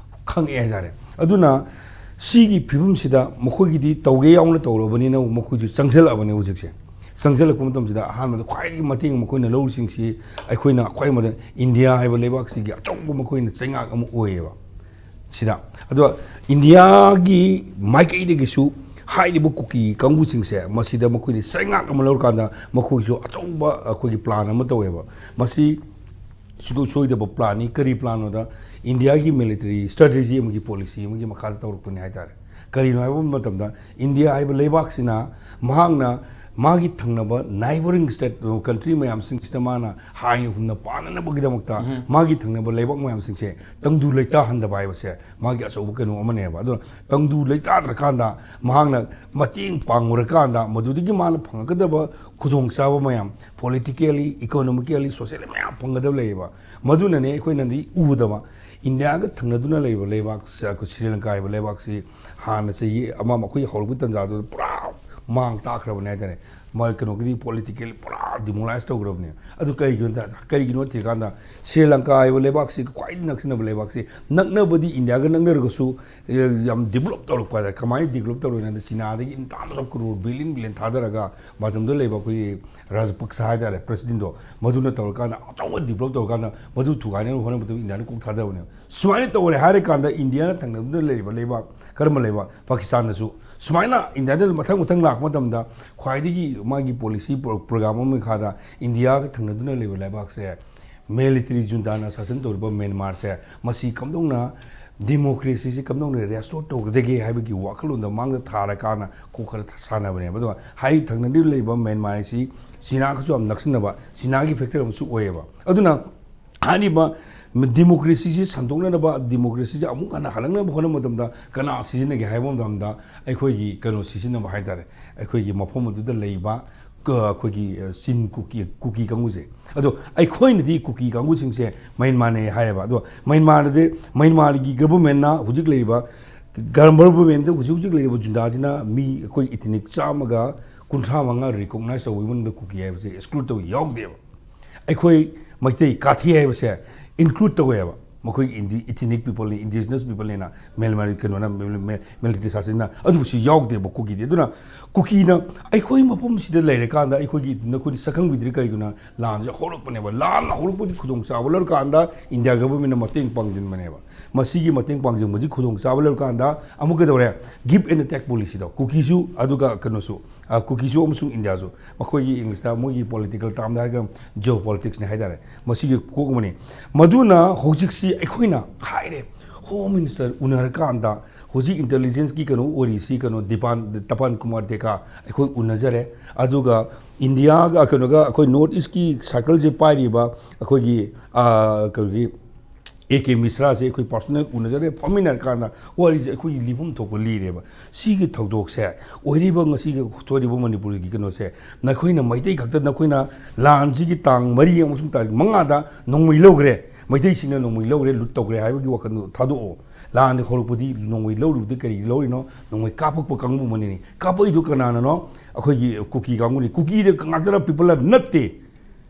ꯈꯪꯉꯛꯑꯦ ꯍꯥꯏꯇꯥꯔꯦ꯫ ꯑꯗꯨꯅ ꯁꯤꯒꯤ ꯐꯤꯕꯝꯁꯤꯗ ꯃꯈꯣꯏꯒꯤꯗꯤ ꯇꯧꯒꯦ ꯌꯥꯎꯅ ꯇꯧꯔꯕꯅꯤꯅ ꯃꯈꯣꯏꯁꯨ ꯆꯪꯁꯤꯜꯂꯛꯑꯕꯅꯦ ꯍꯧꯖꯤꯛꯁꯦ꯫ ꯆꯪꯁꯤꯜꯂꯛꯄ ꯃꯇꯝꯁꯤꯗ ꯑꯍꯥꯟꯕꯗ ꯈ꯭ꯋꯥꯏꯗꯒꯤ ꯃꯇꯦꯡ ꯃꯈꯣꯏꯅ ꯂꯧꯔꯤꯁꯤꯡꯁꯤ ꯑꯩꯈꯣꯏꯅ ꯈ꯭ꯋꯥꯏ ꯃꯊꯪ ꯏꯟꯗꯤꯌꯥ ꯍꯥꯏꯕ ꯂꯩꯕꯥꯛꯁꯤꯒꯤ ꯑꯆꯧꯕ ꯃꯈꯣꯏꯅ ꯆꯩꯉꯥꯛ ꯑꯃ ꯑꯣꯏꯌꯦꯕ꯫ ꯁꯤꯗ꯫ ꯑꯗꯣ ꯏꯟꯗꯤꯌꯥꯒꯤ ꯃꯥꯏꯀꯩꯗꯒꯤꯁꯨ ꯍꯥꯏꯔꯤꯕ ꯀꯨꯀꯤ ꯀꯥꯡꯕꯨꯁꯤꯡꯁꯦ ꯃꯁꯤꯗ ꯃꯈꯣꯏꯅ ꯆꯩꯉꯥꯛ ꯑꯃ ꯂꯧꯔꯀꯥꯟꯗ ꯃꯈꯣꯏꯁꯨ ꯑꯆꯧꯕ ꯑꯩꯈꯣꯏꯒꯤ plan ꯑꯃ ꯇꯧꯋꯦꯕ꯫ ꯃꯁꯤ ꯁꯨꯡꯁꯣꯏ ꯁꯣꯏꯗꯕ planꯅꯤ꯫ ꯀꯔꯤ planꯅꯣꯗ, ꯏꯟꯗꯤꯌꯥꯒꯤ military strategy ꯑꯃꯒꯤ policy ꯑꯃꯒꯤ ꯃꯈꯥꯗ ꯇꯧꯔꯛꯄꯅꯤ ꯍꯥꯏꯇꯥꯔꯦ꯫ ꯀꯔꯤꯅꯣ ꯍꯥꯏꯕ ꯃꯇꯝꯗ, ꯏꯟꯗꯤꯌꯥ ꯍꯥꯏꯕ ꯂꯩꯕꯥꯛꯁꯤꯅ ꯃꯍꯥꯛꯅ ꯃꯥꯒꯤ ꯊꯪꯅꯕ neighbouring state, country ꯃꯌꯥꯝꯁꯤꯡꯁꯤꯗ ꯃꯥꯅ ꯍꯥꯏꯅ ꯍꯨꯝꯅ ꯄꯥꯅꯅꯕꯒꯤꯗꯃꯛꯇ ꯃꯥꯒꯤ ꯊꯪꯅꯕ ꯂꯩꯕꯥꯛ ꯃꯌꯥꯝꯁꯤꯡꯁꯦ ꯇꯪꯗꯨ ꯂꯩꯇꯥꯍꯟꯗꯕ ꯍꯥꯏꯕꯁꯦ ꯃꯥꯒꯤ ꯑꯆꯧꯕ ꯀꯩꯅꯣ ꯑꯃꯅꯦꯕ꯫ ꯑꯗꯨꯅ ꯇꯪꯗꯨ ꯂꯩꯇꯥꯗ꯭ꯔꯀꯥꯟꯗ ꯃꯍꯥꯛꯅ ꯃꯇꯦꯡ ꯄꯥꯡꯉꯨꯔꯀꯥꯟꯗ ꯃꯗꯨꯗꯒꯤ ꯃꯥꯅ ꯐꯪꯉꯛꯀꯗꯕ ꯈꯨꯗꯣꯡꯆꯥꯕ ꯃꯌꯥꯝ, politically, economically, socially ꯃꯌꯥꯝ ꯐꯪꯒꯗꯕ ꯂꯩꯌꯦꯕ꯫ ꯃꯗꯨꯅꯅꯦ ꯑꯩꯈꯣꯏꯅꯗꯤ ꯎꯗꯕ꯫ ꯏꯟꯗꯤꯌꯥꯒ ꯊꯪꯅꯗꯨꯅ ꯂꯩꯔꯤꯕ ꯂꯩꯕꯥꯛꯁꯦ, ꯑꯩꯈꯣꯏ ꯁ꯭ꯔꯤ ꯂꯪꯀꯥ ꯍꯥꯏꯕ ꯂꯩꯕꯥꯛꯁꯤ ꯍꯥꯟꯅ ꯆꯍꯤ ꯑꯃ, ꯑꯩꯈꯣꯏ ꯍꯧꯔꯛꯄ ꯇꯥꯟꯖꯥꯗꯨꯗ ꯄꯨꯔꯥ ꯃꯥꯡ ꯇꯥꯛꯈ꯭ꯔꯕꯅꯦ ꯍꯥꯏꯇꯥꯔꯦ꯫ ꯃꯥ ꯀꯩꯅꯣꯒꯤꯗꯤ politically ꯄꯨꯔꯥ demoralize ꯇꯧꯈ꯭ꯔꯕꯅꯦ꯫ ꯑꯗꯨ ꯀꯩꯒꯤꯅꯣ ꯍꯥꯏ-, ꯀꯔꯤꯒꯤꯅꯣ ꯊꯤꯔꯀꯥꯟꯗ ꯁ꯭ꯔꯤ ꯂꯪꯀꯥ ꯍꯥꯏꯕ ꯂꯩꯕꯥꯛꯁꯤ ꯈ꯭ꯋꯥꯏꯗꯒꯤ ꯅꯛꯁꯤꯟꯅꯕ ꯂꯩꯕꯥꯛꯁꯤ, ꯅꯛꯅꯕꯗꯤ ꯏꯟꯗꯤꯌꯥꯒ ꯅꯛꯅꯔꯒꯁꯨ, ꯑꯦ, ꯌꯥꯝ develop ꯇꯧꯔꯛꯄ ꯍꯥꯏꯇꯥꯔꯦ꯫ ꯀꯃꯥꯏꯅ develop ꯇꯧꯔꯤꯅꯣ ꯍꯥꯏꯗ, ꯆꯤꯅꯥꯗꯒꯤ in terms of crore billion billion ꯊꯥꯗꯔꯒ ꯃꯇꯝꯗꯨꯗ ꯂꯩꯕ ꯑꯩꯈꯣꯏꯒꯤ ꯔꯥꯖꯄꯛꯁ ꯍꯥꯏꯇꯥꯔꯦ, presidentꯗꯣ, ꯃꯗꯨꯅ ꯇꯧꯔꯀꯥꯟꯗ ꯑꯆꯧꯕ develop ꯇꯧꯔꯀꯥꯟꯗ ꯃꯗꯨ ꯊꯨꯒꯥꯏꯅꯕ ꯍꯣꯠꯅꯕꯗ ꯏꯟꯗꯤꯌꯥꯅ ꯀꯣꯛ ꯊꯥꯗꯕꯅꯦꯕ꯫ ꯁꯨꯃꯥꯏꯅ ꯇꯧꯔꯦ ꯍꯥꯏꯔꯀꯥꯟꯗ ꯏꯟꯗꯤꯌꯥꯅ ꯊꯪꯅꯗꯨꯅ ꯂꯩꯔꯤꯕ ꯂꯩꯕꯥꯛ, ꯀꯔꯝꯕ ꯂꯩꯕꯥꯛ? ꯄꯥꯀꯤꯁꯇꯥꯟꯗꯁꯨ ꯁꯨꯃꯥꯏꯅ ꯏꯟꯗꯤꯌꯥꯗ ꯃꯊꯪ ꯃꯊꯪ ꯂꯥꯛꯄ ꯃꯇꯝꯗ ꯈ꯭ꯋꯥꯏꯗꯒꯤ ꯃꯥꯒꯤ policy pro-, program ꯑꯃꯒꯤ ꯃꯈꯥꯗ ꯏꯟꯗꯤꯌꯥꯒ ꯊꯪꯅꯗꯨꯅ ꯂꯩꯕ ꯂꯩꯕꯥꯛꯁꯦ military juntaꯅ ꯁꯥꯁꯟ ꯇꯧꯔꯤꯕ ꯃ꯭ꯌꯥꯟꯃꯥꯔꯁꯦ, ꯃꯁꯤ ꯀꯝꯗꯧꯅ democracyꯁꯤ ꯀꯝꯗꯧꯅ restore ꯇꯧꯒꯗꯒꯦ ꯍꯥꯏꯕꯒꯤ ꯋꯥꯈꯜꯂꯣꯟꯗ ꯃꯥꯡꯗ ꯊꯥꯔꯀꯥꯟꯗ ꯀꯣꯛ ꯈꯔ ꯁꯥꯟꯅꯕꯅꯦꯕ꯫ ꯑꯗꯨꯒ ꯍꯥꯏ ꯊꯪꯅꯗꯨꯅ ꯂꯩꯕ ꯃ꯭ꯌꯥꯟꯃꯥꯔ ꯑꯁꯤ ꯆꯤꯅꯥꯒꯁꯨ ꯌꯥꯝ ꯅꯛꯁꯤꯟꯅꯕ, ꯆꯤꯅꯥꯒꯤ factor ꯑꯃꯁꯨ ꯑꯣꯏꯌꯦꯕ꯫ ꯑꯗꯨꯅ ꯍꯥꯏꯔꯤꯕ democracyꯁꯤ ꯁꯟꯗꯣꯛꯅꯅꯕ, democracyꯁꯤ ꯑꯃꯨꯛ ꯍꯟꯅ ꯍꯜꯂꯛꯅꯕ ꯍꯣꯠꯅꯕ ꯃꯇꯝꯗ ꯀꯅꯥ ꯁꯤꯖꯤꯟꯅꯒꯦ ꯍꯥꯏꯕ ꯃꯇꯝꯗ ꯑꯩꯈꯣꯏꯒꯤ ꯀꯩꯅꯣ ꯁꯤꯖꯤꯟꯅꯕ ꯍꯥꯏꯇꯥꯔꯦ, ꯑꯩꯈꯣꯏꯒꯤ ꯃꯐꯝ ꯑꯗꯨꯗ ꯂꯩꯕ ꯀ-, ꯑꯩꯈꯣꯏꯒꯤ, ꯑ, ꯆꯤꯟ ꯀꯨꯀꯤ, ꯀꯨꯀꯤ ꯀꯥꯡꯕꯨꯁꯦ꯫ ꯑꯗꯣ ꯑꯩꯈꯣꯏꯅꯗꯤ ꯀꯨꯀꯤ ꯀꯥꯡꯕꯨꯁꯤꯡꯁꯦ ꯃ꯭ꯌꯥꯟꯃꯥꯔꯅꯦ ꯍꯥꯏꯌꯦꯕ꯫ ꯑꯗꯣ ꯃ꯭ꯌꯥꯟꯃꯥꯔꯗꯗꯤ, ꯃ꯭ꯌꯥꯟꯃꯥꯔꯒꯤ governmentꯅ ꯍꯧꯖꯤꯛ ꯂꯩꯔꯤꯕ, governmentꯗ ꯍꯧꯖꯤꯛ ꯍꯧꯖꯤꯛ ꯂꯩꯔꯤꯕ ꯖꯨꯟꯇꯥꯁꯤꯅ ꯃꯤ ꯑꯩꯈꯣꯏ ethnic ꯆꯥꯝꯃꯒ ꯀꯨꯟꯊ꯭ꯔꯥ ꯃꯉꯥ recognize ꯇꯧꯕꯒꯤ ꯃꯅꯨꯡꯗ ꯀꯨꯀꯤ ꯍꯥꯏꯕꯁꯦ exclude ꯇꯧꯕ ꯌꯥꯎꯗꯦꯕ꯫ ꯑꯩꯈꯣꯏ ꯃꯩꯇꯩ ꯀꯥꯊꯤ ꯍꯥꯏꯕꯁꯦ include ꯇꯧꯋꯦꯕ꯫ ꯃꯈꯣꯏꯒꯤ indi-, ethnic peopleꯅꯤ, indigenous peopleꯅꯤꯅ ꯃꯦꯜ-, ꯃꯦꯜ-, ꯀꯩꯅꯣꯅ ꯃꯦꯜ-, ꯃꯦꯜ-, military ꯁꯥꯁꯤꯟꯅ ꯑꯗꯨꯕꯨꯁꯨ ꯌꯥꯎꯗꯦꯕ ꯀꯨꯀꯤꯗꯤ꯫ ꯑꯗꯨꯅ ꯀꯨꯀꯤꯅ ꯑꯩꯈꯣꯏ ꯃꯐꯝꯁꯤꯗ ꯂꯩꯔꯀꯥꯟꯗ ꯑꯩꯈꯣꯏꯒꯤ, ꯅꯈꯣꯏꯗꯤ ꯁꯛꯈꯪꯕꯤꯗ꯭ꯔꯤ ꯀꯔꯤꯒꯤꯅꯣ? ꯂꯥꯟꯁꯦ ꯍꯧꯔꯛꯄꯅꯦꯕ꯫ ꯂꯥꯟ ꯍꯧꯔꯛꯄꯒꯤ ꯈꯨꯗꯣꯡꯆꯥꯕ ꯂꯧꯔꯀꯥꯟꯗ ꯏꯟꯗꯤꯌꯥ governmentꯅ ꯃꯇꯦꯡ ꯄꯥꯡꯁꯤꯟꯕꯅꯦꯕ꯫ ꯃꯁꯤꯒꯤ ꯃꯇꯦꯡ ꯄꯥꯡꯁꯤꯟꯕꯁꯤ ꯈꯨꯗꯣꯡꯆꯥꯕ ꯂꯧꯔꯀꯥꯟꯗ ꯑꯃꯨꯛ ꯀꯩꯗꯧꯔꯦ? Give and take policyꯗꯣ꯫ ꯀꯨꯀꯤꯁꯨ ꯑꯗꯨꯒ ꯀꯩꯅꯣꯁꯨ, ꯑ, ꯀꯨꯀꯤꯁꯨ ꯑꯃꯁꯨꯡ ꯏꯟꯗꯤꯌꯥꯁꯨ꯫ ꯃꯈꯣꯏꯒꯤ Englishꯇ ꯃꯣꯏꯒꯤ political termꯗ ꯍꯥꯏꯔꯒ geopoliticsꯅꯤ ꯍꯥꯏꯇꯥꯔꯦ꯫ ꯃꯁꯤꯒꯤ ꯀꯣꯛ ꯑꯃꯅꯤ꯫ ꯃꯗꯨꯅ ꯍꯧꯖꯤꯛꯁꯤ ꯑꯩꯈꯣꯏꯅ ꯍꯥꯏꯔꯦ, Home Minister ꯎꯅꯔꯀꯥꯟꯗ ꯍꯧꯖꯤꯛ intelligenceꯀꯤ ꯀꯩꯅꯣ ꯑꯣꯏꯔꯤꯁꯤ ꯀꯩꯅꯣ ꯗꯤꯄꯥꯟ-, ꯇꯄꯥꯟ ꯀꯨꯃꯥꯔ ꯗꯦꯀꯥ ꯑꯩꯈꯣꯏ ꯎꯅꯖꯔꯦ꯫ ꯑꯗꯨꯒ ꯏꯟꯗꯤꯌꯥꯒ ꯀꯩꯅꯣꯒ ꯑꯩꯈꯣꯏ North Eastꯀꯤ circleꯁꯦ ꯄꯥꯏꯔꯤꯕ ꯑꯩꯈꯣꯏꯒꯤ, ꯑ, ꯀꯩꯅꯣꯒꯤ ꯑꯦ ꯀꯦ ꯃꯤꯁ꯭ꯔꯥꯁꯦ ꯑꯩꯈꯣꯏ personal ꯎꯅꯖꯔꯦ, ꯐꯝꯃꯤꯟꯅꯔꯀꯥꯟꯗ ꯋꯥꯔꯤꯁꯦ ꯑꯩꯈꯣꯏꯒꯤ ꯂꯤꯐꯝ ꯊꯣꯛꯄ ꯂꯤꯔꯦꯕ꯫ ꯁꯤꯒꯤ ꯊꯧꯗꯣꯛꯁꯦ, ꯑꯣꯏꯔꯤꯕ ꯉꯁꯤꯒꯤ ꯊꯣꯛꯏꯕ ꯃꯅꯤꯄꯨꯔꯒꯤ ꯀꯩꯅꯣꯁꯦ, ꯅꯈꯣꯏꯅ ꯃꯩꯇꯩ ꯈꯛꯇ, ꯅꯈꯣꯏꯅ ꯂꯥꯟꯁꯤꯒꯤ ꯇꯥꯡ ꯃꯔꯤ ꯑꯃꯁꯨꯡ ꯇꯥꯔꯤꯛ ꯃꯉꯥꯗ ꯅꯣꯡꯃꯩ ꯂꯧꯈ꯭ꯔꯦ, ꯃꯩꯇꯩꯁꯤꯡꯅ ꯅꯣꯡꯃꯩ ꯂꯧꯈ꯭ꯔꯦ, ꯂꯨꯠ ꯇꯧꯈ꯭ꯔꯦ ꯍꯥꯏꯕꯒꯤ ꯋꯥꯈꯜꯗꯣ ꯊꯥꯗꯣꯛꯑꯣ꯫ ꯂꯥꯟꯗꯤ ꯍꯧꯔꯛꯄꯗꯤ ꯅꯣꯡꯃꯩ ꯂꯧꯔꯤꯕꯗꯤ ꯀꯔꯤ ꯂꯧꯔꯤꯅꯣ? ꯅꯣꯡꯃꯩ ꯀꯥꯞꯄꯛꯄ ꯀꯥꯡꯕꯨ ꯑꯃꯅꯤꯅꯦ꯫ ꯀꯥꯞꯄꯛꯏꯗꯨ ꯀꯅꯥꯅꯅꯣ? ꯑꯩꯈꯣꯏꯒꯤ ꯀꯨꯀꯤ ꯀꯥꯡꯕꯨꯅꯤ꯫ ꯀꯨꯀꯤꯗ ꯉꯥꯛꯇꯅ ꯄꯤꯄꯜ ꯅꯠꯇꯦ꯫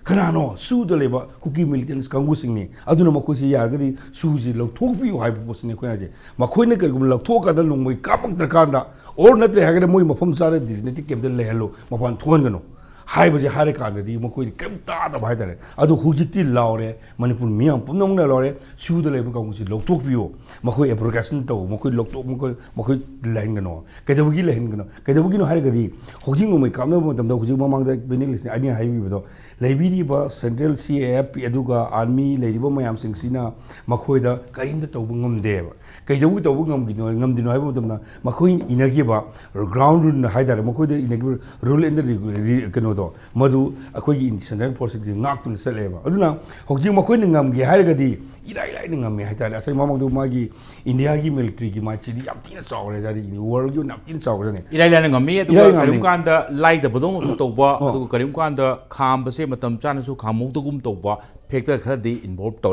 ꯀꯅꯥꯅꯣ? ꯁꯨꯗ ꯂꯩꯕ ꯀꯨꯀꯤ ꯃꯤꯂꯤꯇꯦꯟꯁ ꯀꯥꯡꯕꯨꯁꯤꯡꯅꯤ꯫ ꯑꯗꯨꯅ ꯃꯈꯣꯏꯁꯤ ꯌꯥꯔꯒꯗꯤ ꯁꯨꯁꯤ ꯂꯧꯊꯣꯛꯄꯤꯌꯨ ꯍꯥꯏꯕ ꯄꯣꯠꯁꯤꯅꯤ ꯑꯩꯈꯣꯏꯅ ꯍꯥꯏꯁꯦ꯫ ꯃꯈꯣꯏꯅ ꯀꯔꯤꯒꯨꯝꯕ ꯂꯧꯊꯣꯛꯑꯀꯥꯟꯗ ꯅꯣꯡꯃꯩ ꯀꯥꯞꯄꯛꯇ꯭ꯔꯀꯥꯟꯗ, ꯑꯣꯔ ꯅꯠꯇ꯭ꯔꯦ ꯍꯥꯏꯔꯒꯅ ꯃꯣꯏ ꯃꯐꯝ ꯆꯥꯅ ꯗꯤꯖꯤꯅꯦꯇꯦꯠ ꯀꯦꯝꯞꯇ ꯂꯩꯍꯜꯂꯨ, ꯃꯄꯥꯟ ꯊꯣꯛꯍꯟꯒꯅꯨ ꯍꯥꯏꯕꯁꯦ ꯍꯥꯏꯔꯀꯥꯟꯗꯗꯤ ꯃꯈꯣꯏꯗꯤ ꯀꯔꯤꯝ ꯇꯥꯗꯕ ꯍꯥꯏꯇꯥꯔꯦ꯫ ꯑꯗꯨ ꯍꯧꯖꯤꯛꯇꯤ ꯂꯥꯎꯔꯦ, ꯃꯅꯤꯄꯨꯔ ꯃꯤꯌꯥꯝ ꯄꯨꯝꯅꯃꯛꯅ ꯂꯥꯎꯔꯦ, ꯁꯨꯗ ꯂꯩꯕ ꯀꯥꯡꯕꯨꯁꯤ ꯂꯧꯊꯣꯛꯄꯤꯌꯨ, ꯃꯈꯣꯏ ꯑꯦꯕ꯭ꯔꯣꯒꯦꯁꯟ ꯇꯧ, ꯃꯈꯣꯏ ꯂꯧꯊꯣꯛ, ꯃꯈꯣꯏ, ꯃꯈꯣꯏ ꯂꯩꯍꯟꯒꯅꯨ꯫ ꯀꯩꯗꯧꯕꯒꯤ ꯂꯩꯍꯟꯒꯅꯣ? ꯀꯩꯗꯧꯕꯒꯤꯅꯣ ꯍꯥꯏꯔꯒꯗꯤ ꯍꯧꯖꯤꯛ ꯅꯣꯡꯃꯩ ꯀꯥꯞꯅꯕ ꯃꯇꯝꯗ ꯍꯧꯖꯤꯛ ꯃꯃꯥꯡꯗ ꯄꯦꯅꯦꯂꯤꯁ ꯑꯅꯤ ꯍꯥꯏꯕꯤꯕꯗꯣ, ꯂꯩꯕꯤꯔꯤꯕ ꯁꯦꯟꯇ꯭ꯔꯦꯜ ꯁꯤ ꯑꯦ ꯑꯦꯐ ꯑꯗꯨꯒ ꯑꯥꯔꯃꯤ ꯂꯩꯔꯤꯕ ꯃꯌꯥꯝꯁꯤꯡꯁꯤꯅ ꯃꯈꯣꯏꯗ ꯀꯔꯤꯝꯇ ꯇꯧꯕ ꯉꯝꯗꯦꯕ꯫ ꯀꯩꯗꯧꯕꯒꯤ ꯇꯧꯕ ꯉꯝꯈꯤꯅꯣ, ꯉꯝꯗ꯭ꯔꯤꯅꯣ ꯍꯥꯏꯕ ꯃꯇꯝꯗ ꯃꯈꯣꯏꯅ ꯏꯅꯈꯤꯕ ꯒ꯭ꯔꯥꯎꯟ ꯔꯨꯜ ꯍꯥꯏꯇꯥꯔꯦ, ꯃꯈꯣꯏꯗ ꯏꯅꯈꯤꯕ ꯔꯨꯜ ꯑꯦꯟ ꯀꯩꯅꯣꯗꯣ, ꯃꯗꯨ ꯑꯩꯈꯣꯏꯒꯤ ꯁꯦꯟꯇ꯭ꯔꯦꯜ ꯐꯣꯔꯁꯁꯤꯡꯁꯤ ꯉꯥꯛꯇꯨꯅ ꯆꯠꯂꯦꯕ꯫ ꯑꯗꯨꯅ ꯍꯧꯖꯤꯛ ꯃꯈꯣꯏꯅ ꯉꯝꯒꯦ ꯍꯥꯏꯔꯒꯗꯤ ꯏꯔꯥꯏ ꯂꯥꯏꯅ ꯉꯝꯃꯦ ꯍꯥꯏꯇꯥꯔꯦ꯫ ꯑꯁ, ꯃꯃꯥꯡꯗ ꯃꯥꯒꯤ ꯏꯟꯗꯤꯌꯥꯒꯤ ꯃꯤꯂꯤꯇꯔꯤꯒꯤ ꯃꯥꯏꯠꯁꯤꯗꯤ ꯌꯥꯝ ꯊꯤꯅ ꯆꯥꯎꯔꯦ ꯍꯥꯏꯇꯥꯔꯦ, ꯋꯥꯔꯜꯒꯤ ꯑꯣꯏꯅ ꯌꯥꯝ ꯊꯤꯅ ꯆꯥꯎꯈ꯭ꯔꯅꯤ꯫ ꯏꯔꯥꯏ ꯂꯥꯏꯅ ꯉꯝꯃꯤ, ꯑꯗꯨꯒ ꯏꯔꯥꯏ ꯉꯝꯃꯤ꯫ ꯀꯔꯤꯒꯨꯝꯕ ꯀꯥꯟꯗ ꯂꯥꯏꯗꯕꯗꯧꯅꯁꯨ ꯇꯧꯕ, ꯑꯣ꯫ ꯑꯗꯨꯒ ꯀꯔꯤꯒꯨꯝꯕ ꯀꯥꯟꯗ ꯈꯥꯝꯕꯁꯦ ꯃꯇꯝ ꯆꯥꯅꯁꯨ ꯈꯥꯝꯍꯧꯗꯒꯨꯝ ꯇꯧꯕ ꯐꯦꯛꯇꯔ ꯈꯔꯗꯤ ꯏꯟꯚꯣꯜꯕ ꯇꯧꯔꯦ꯫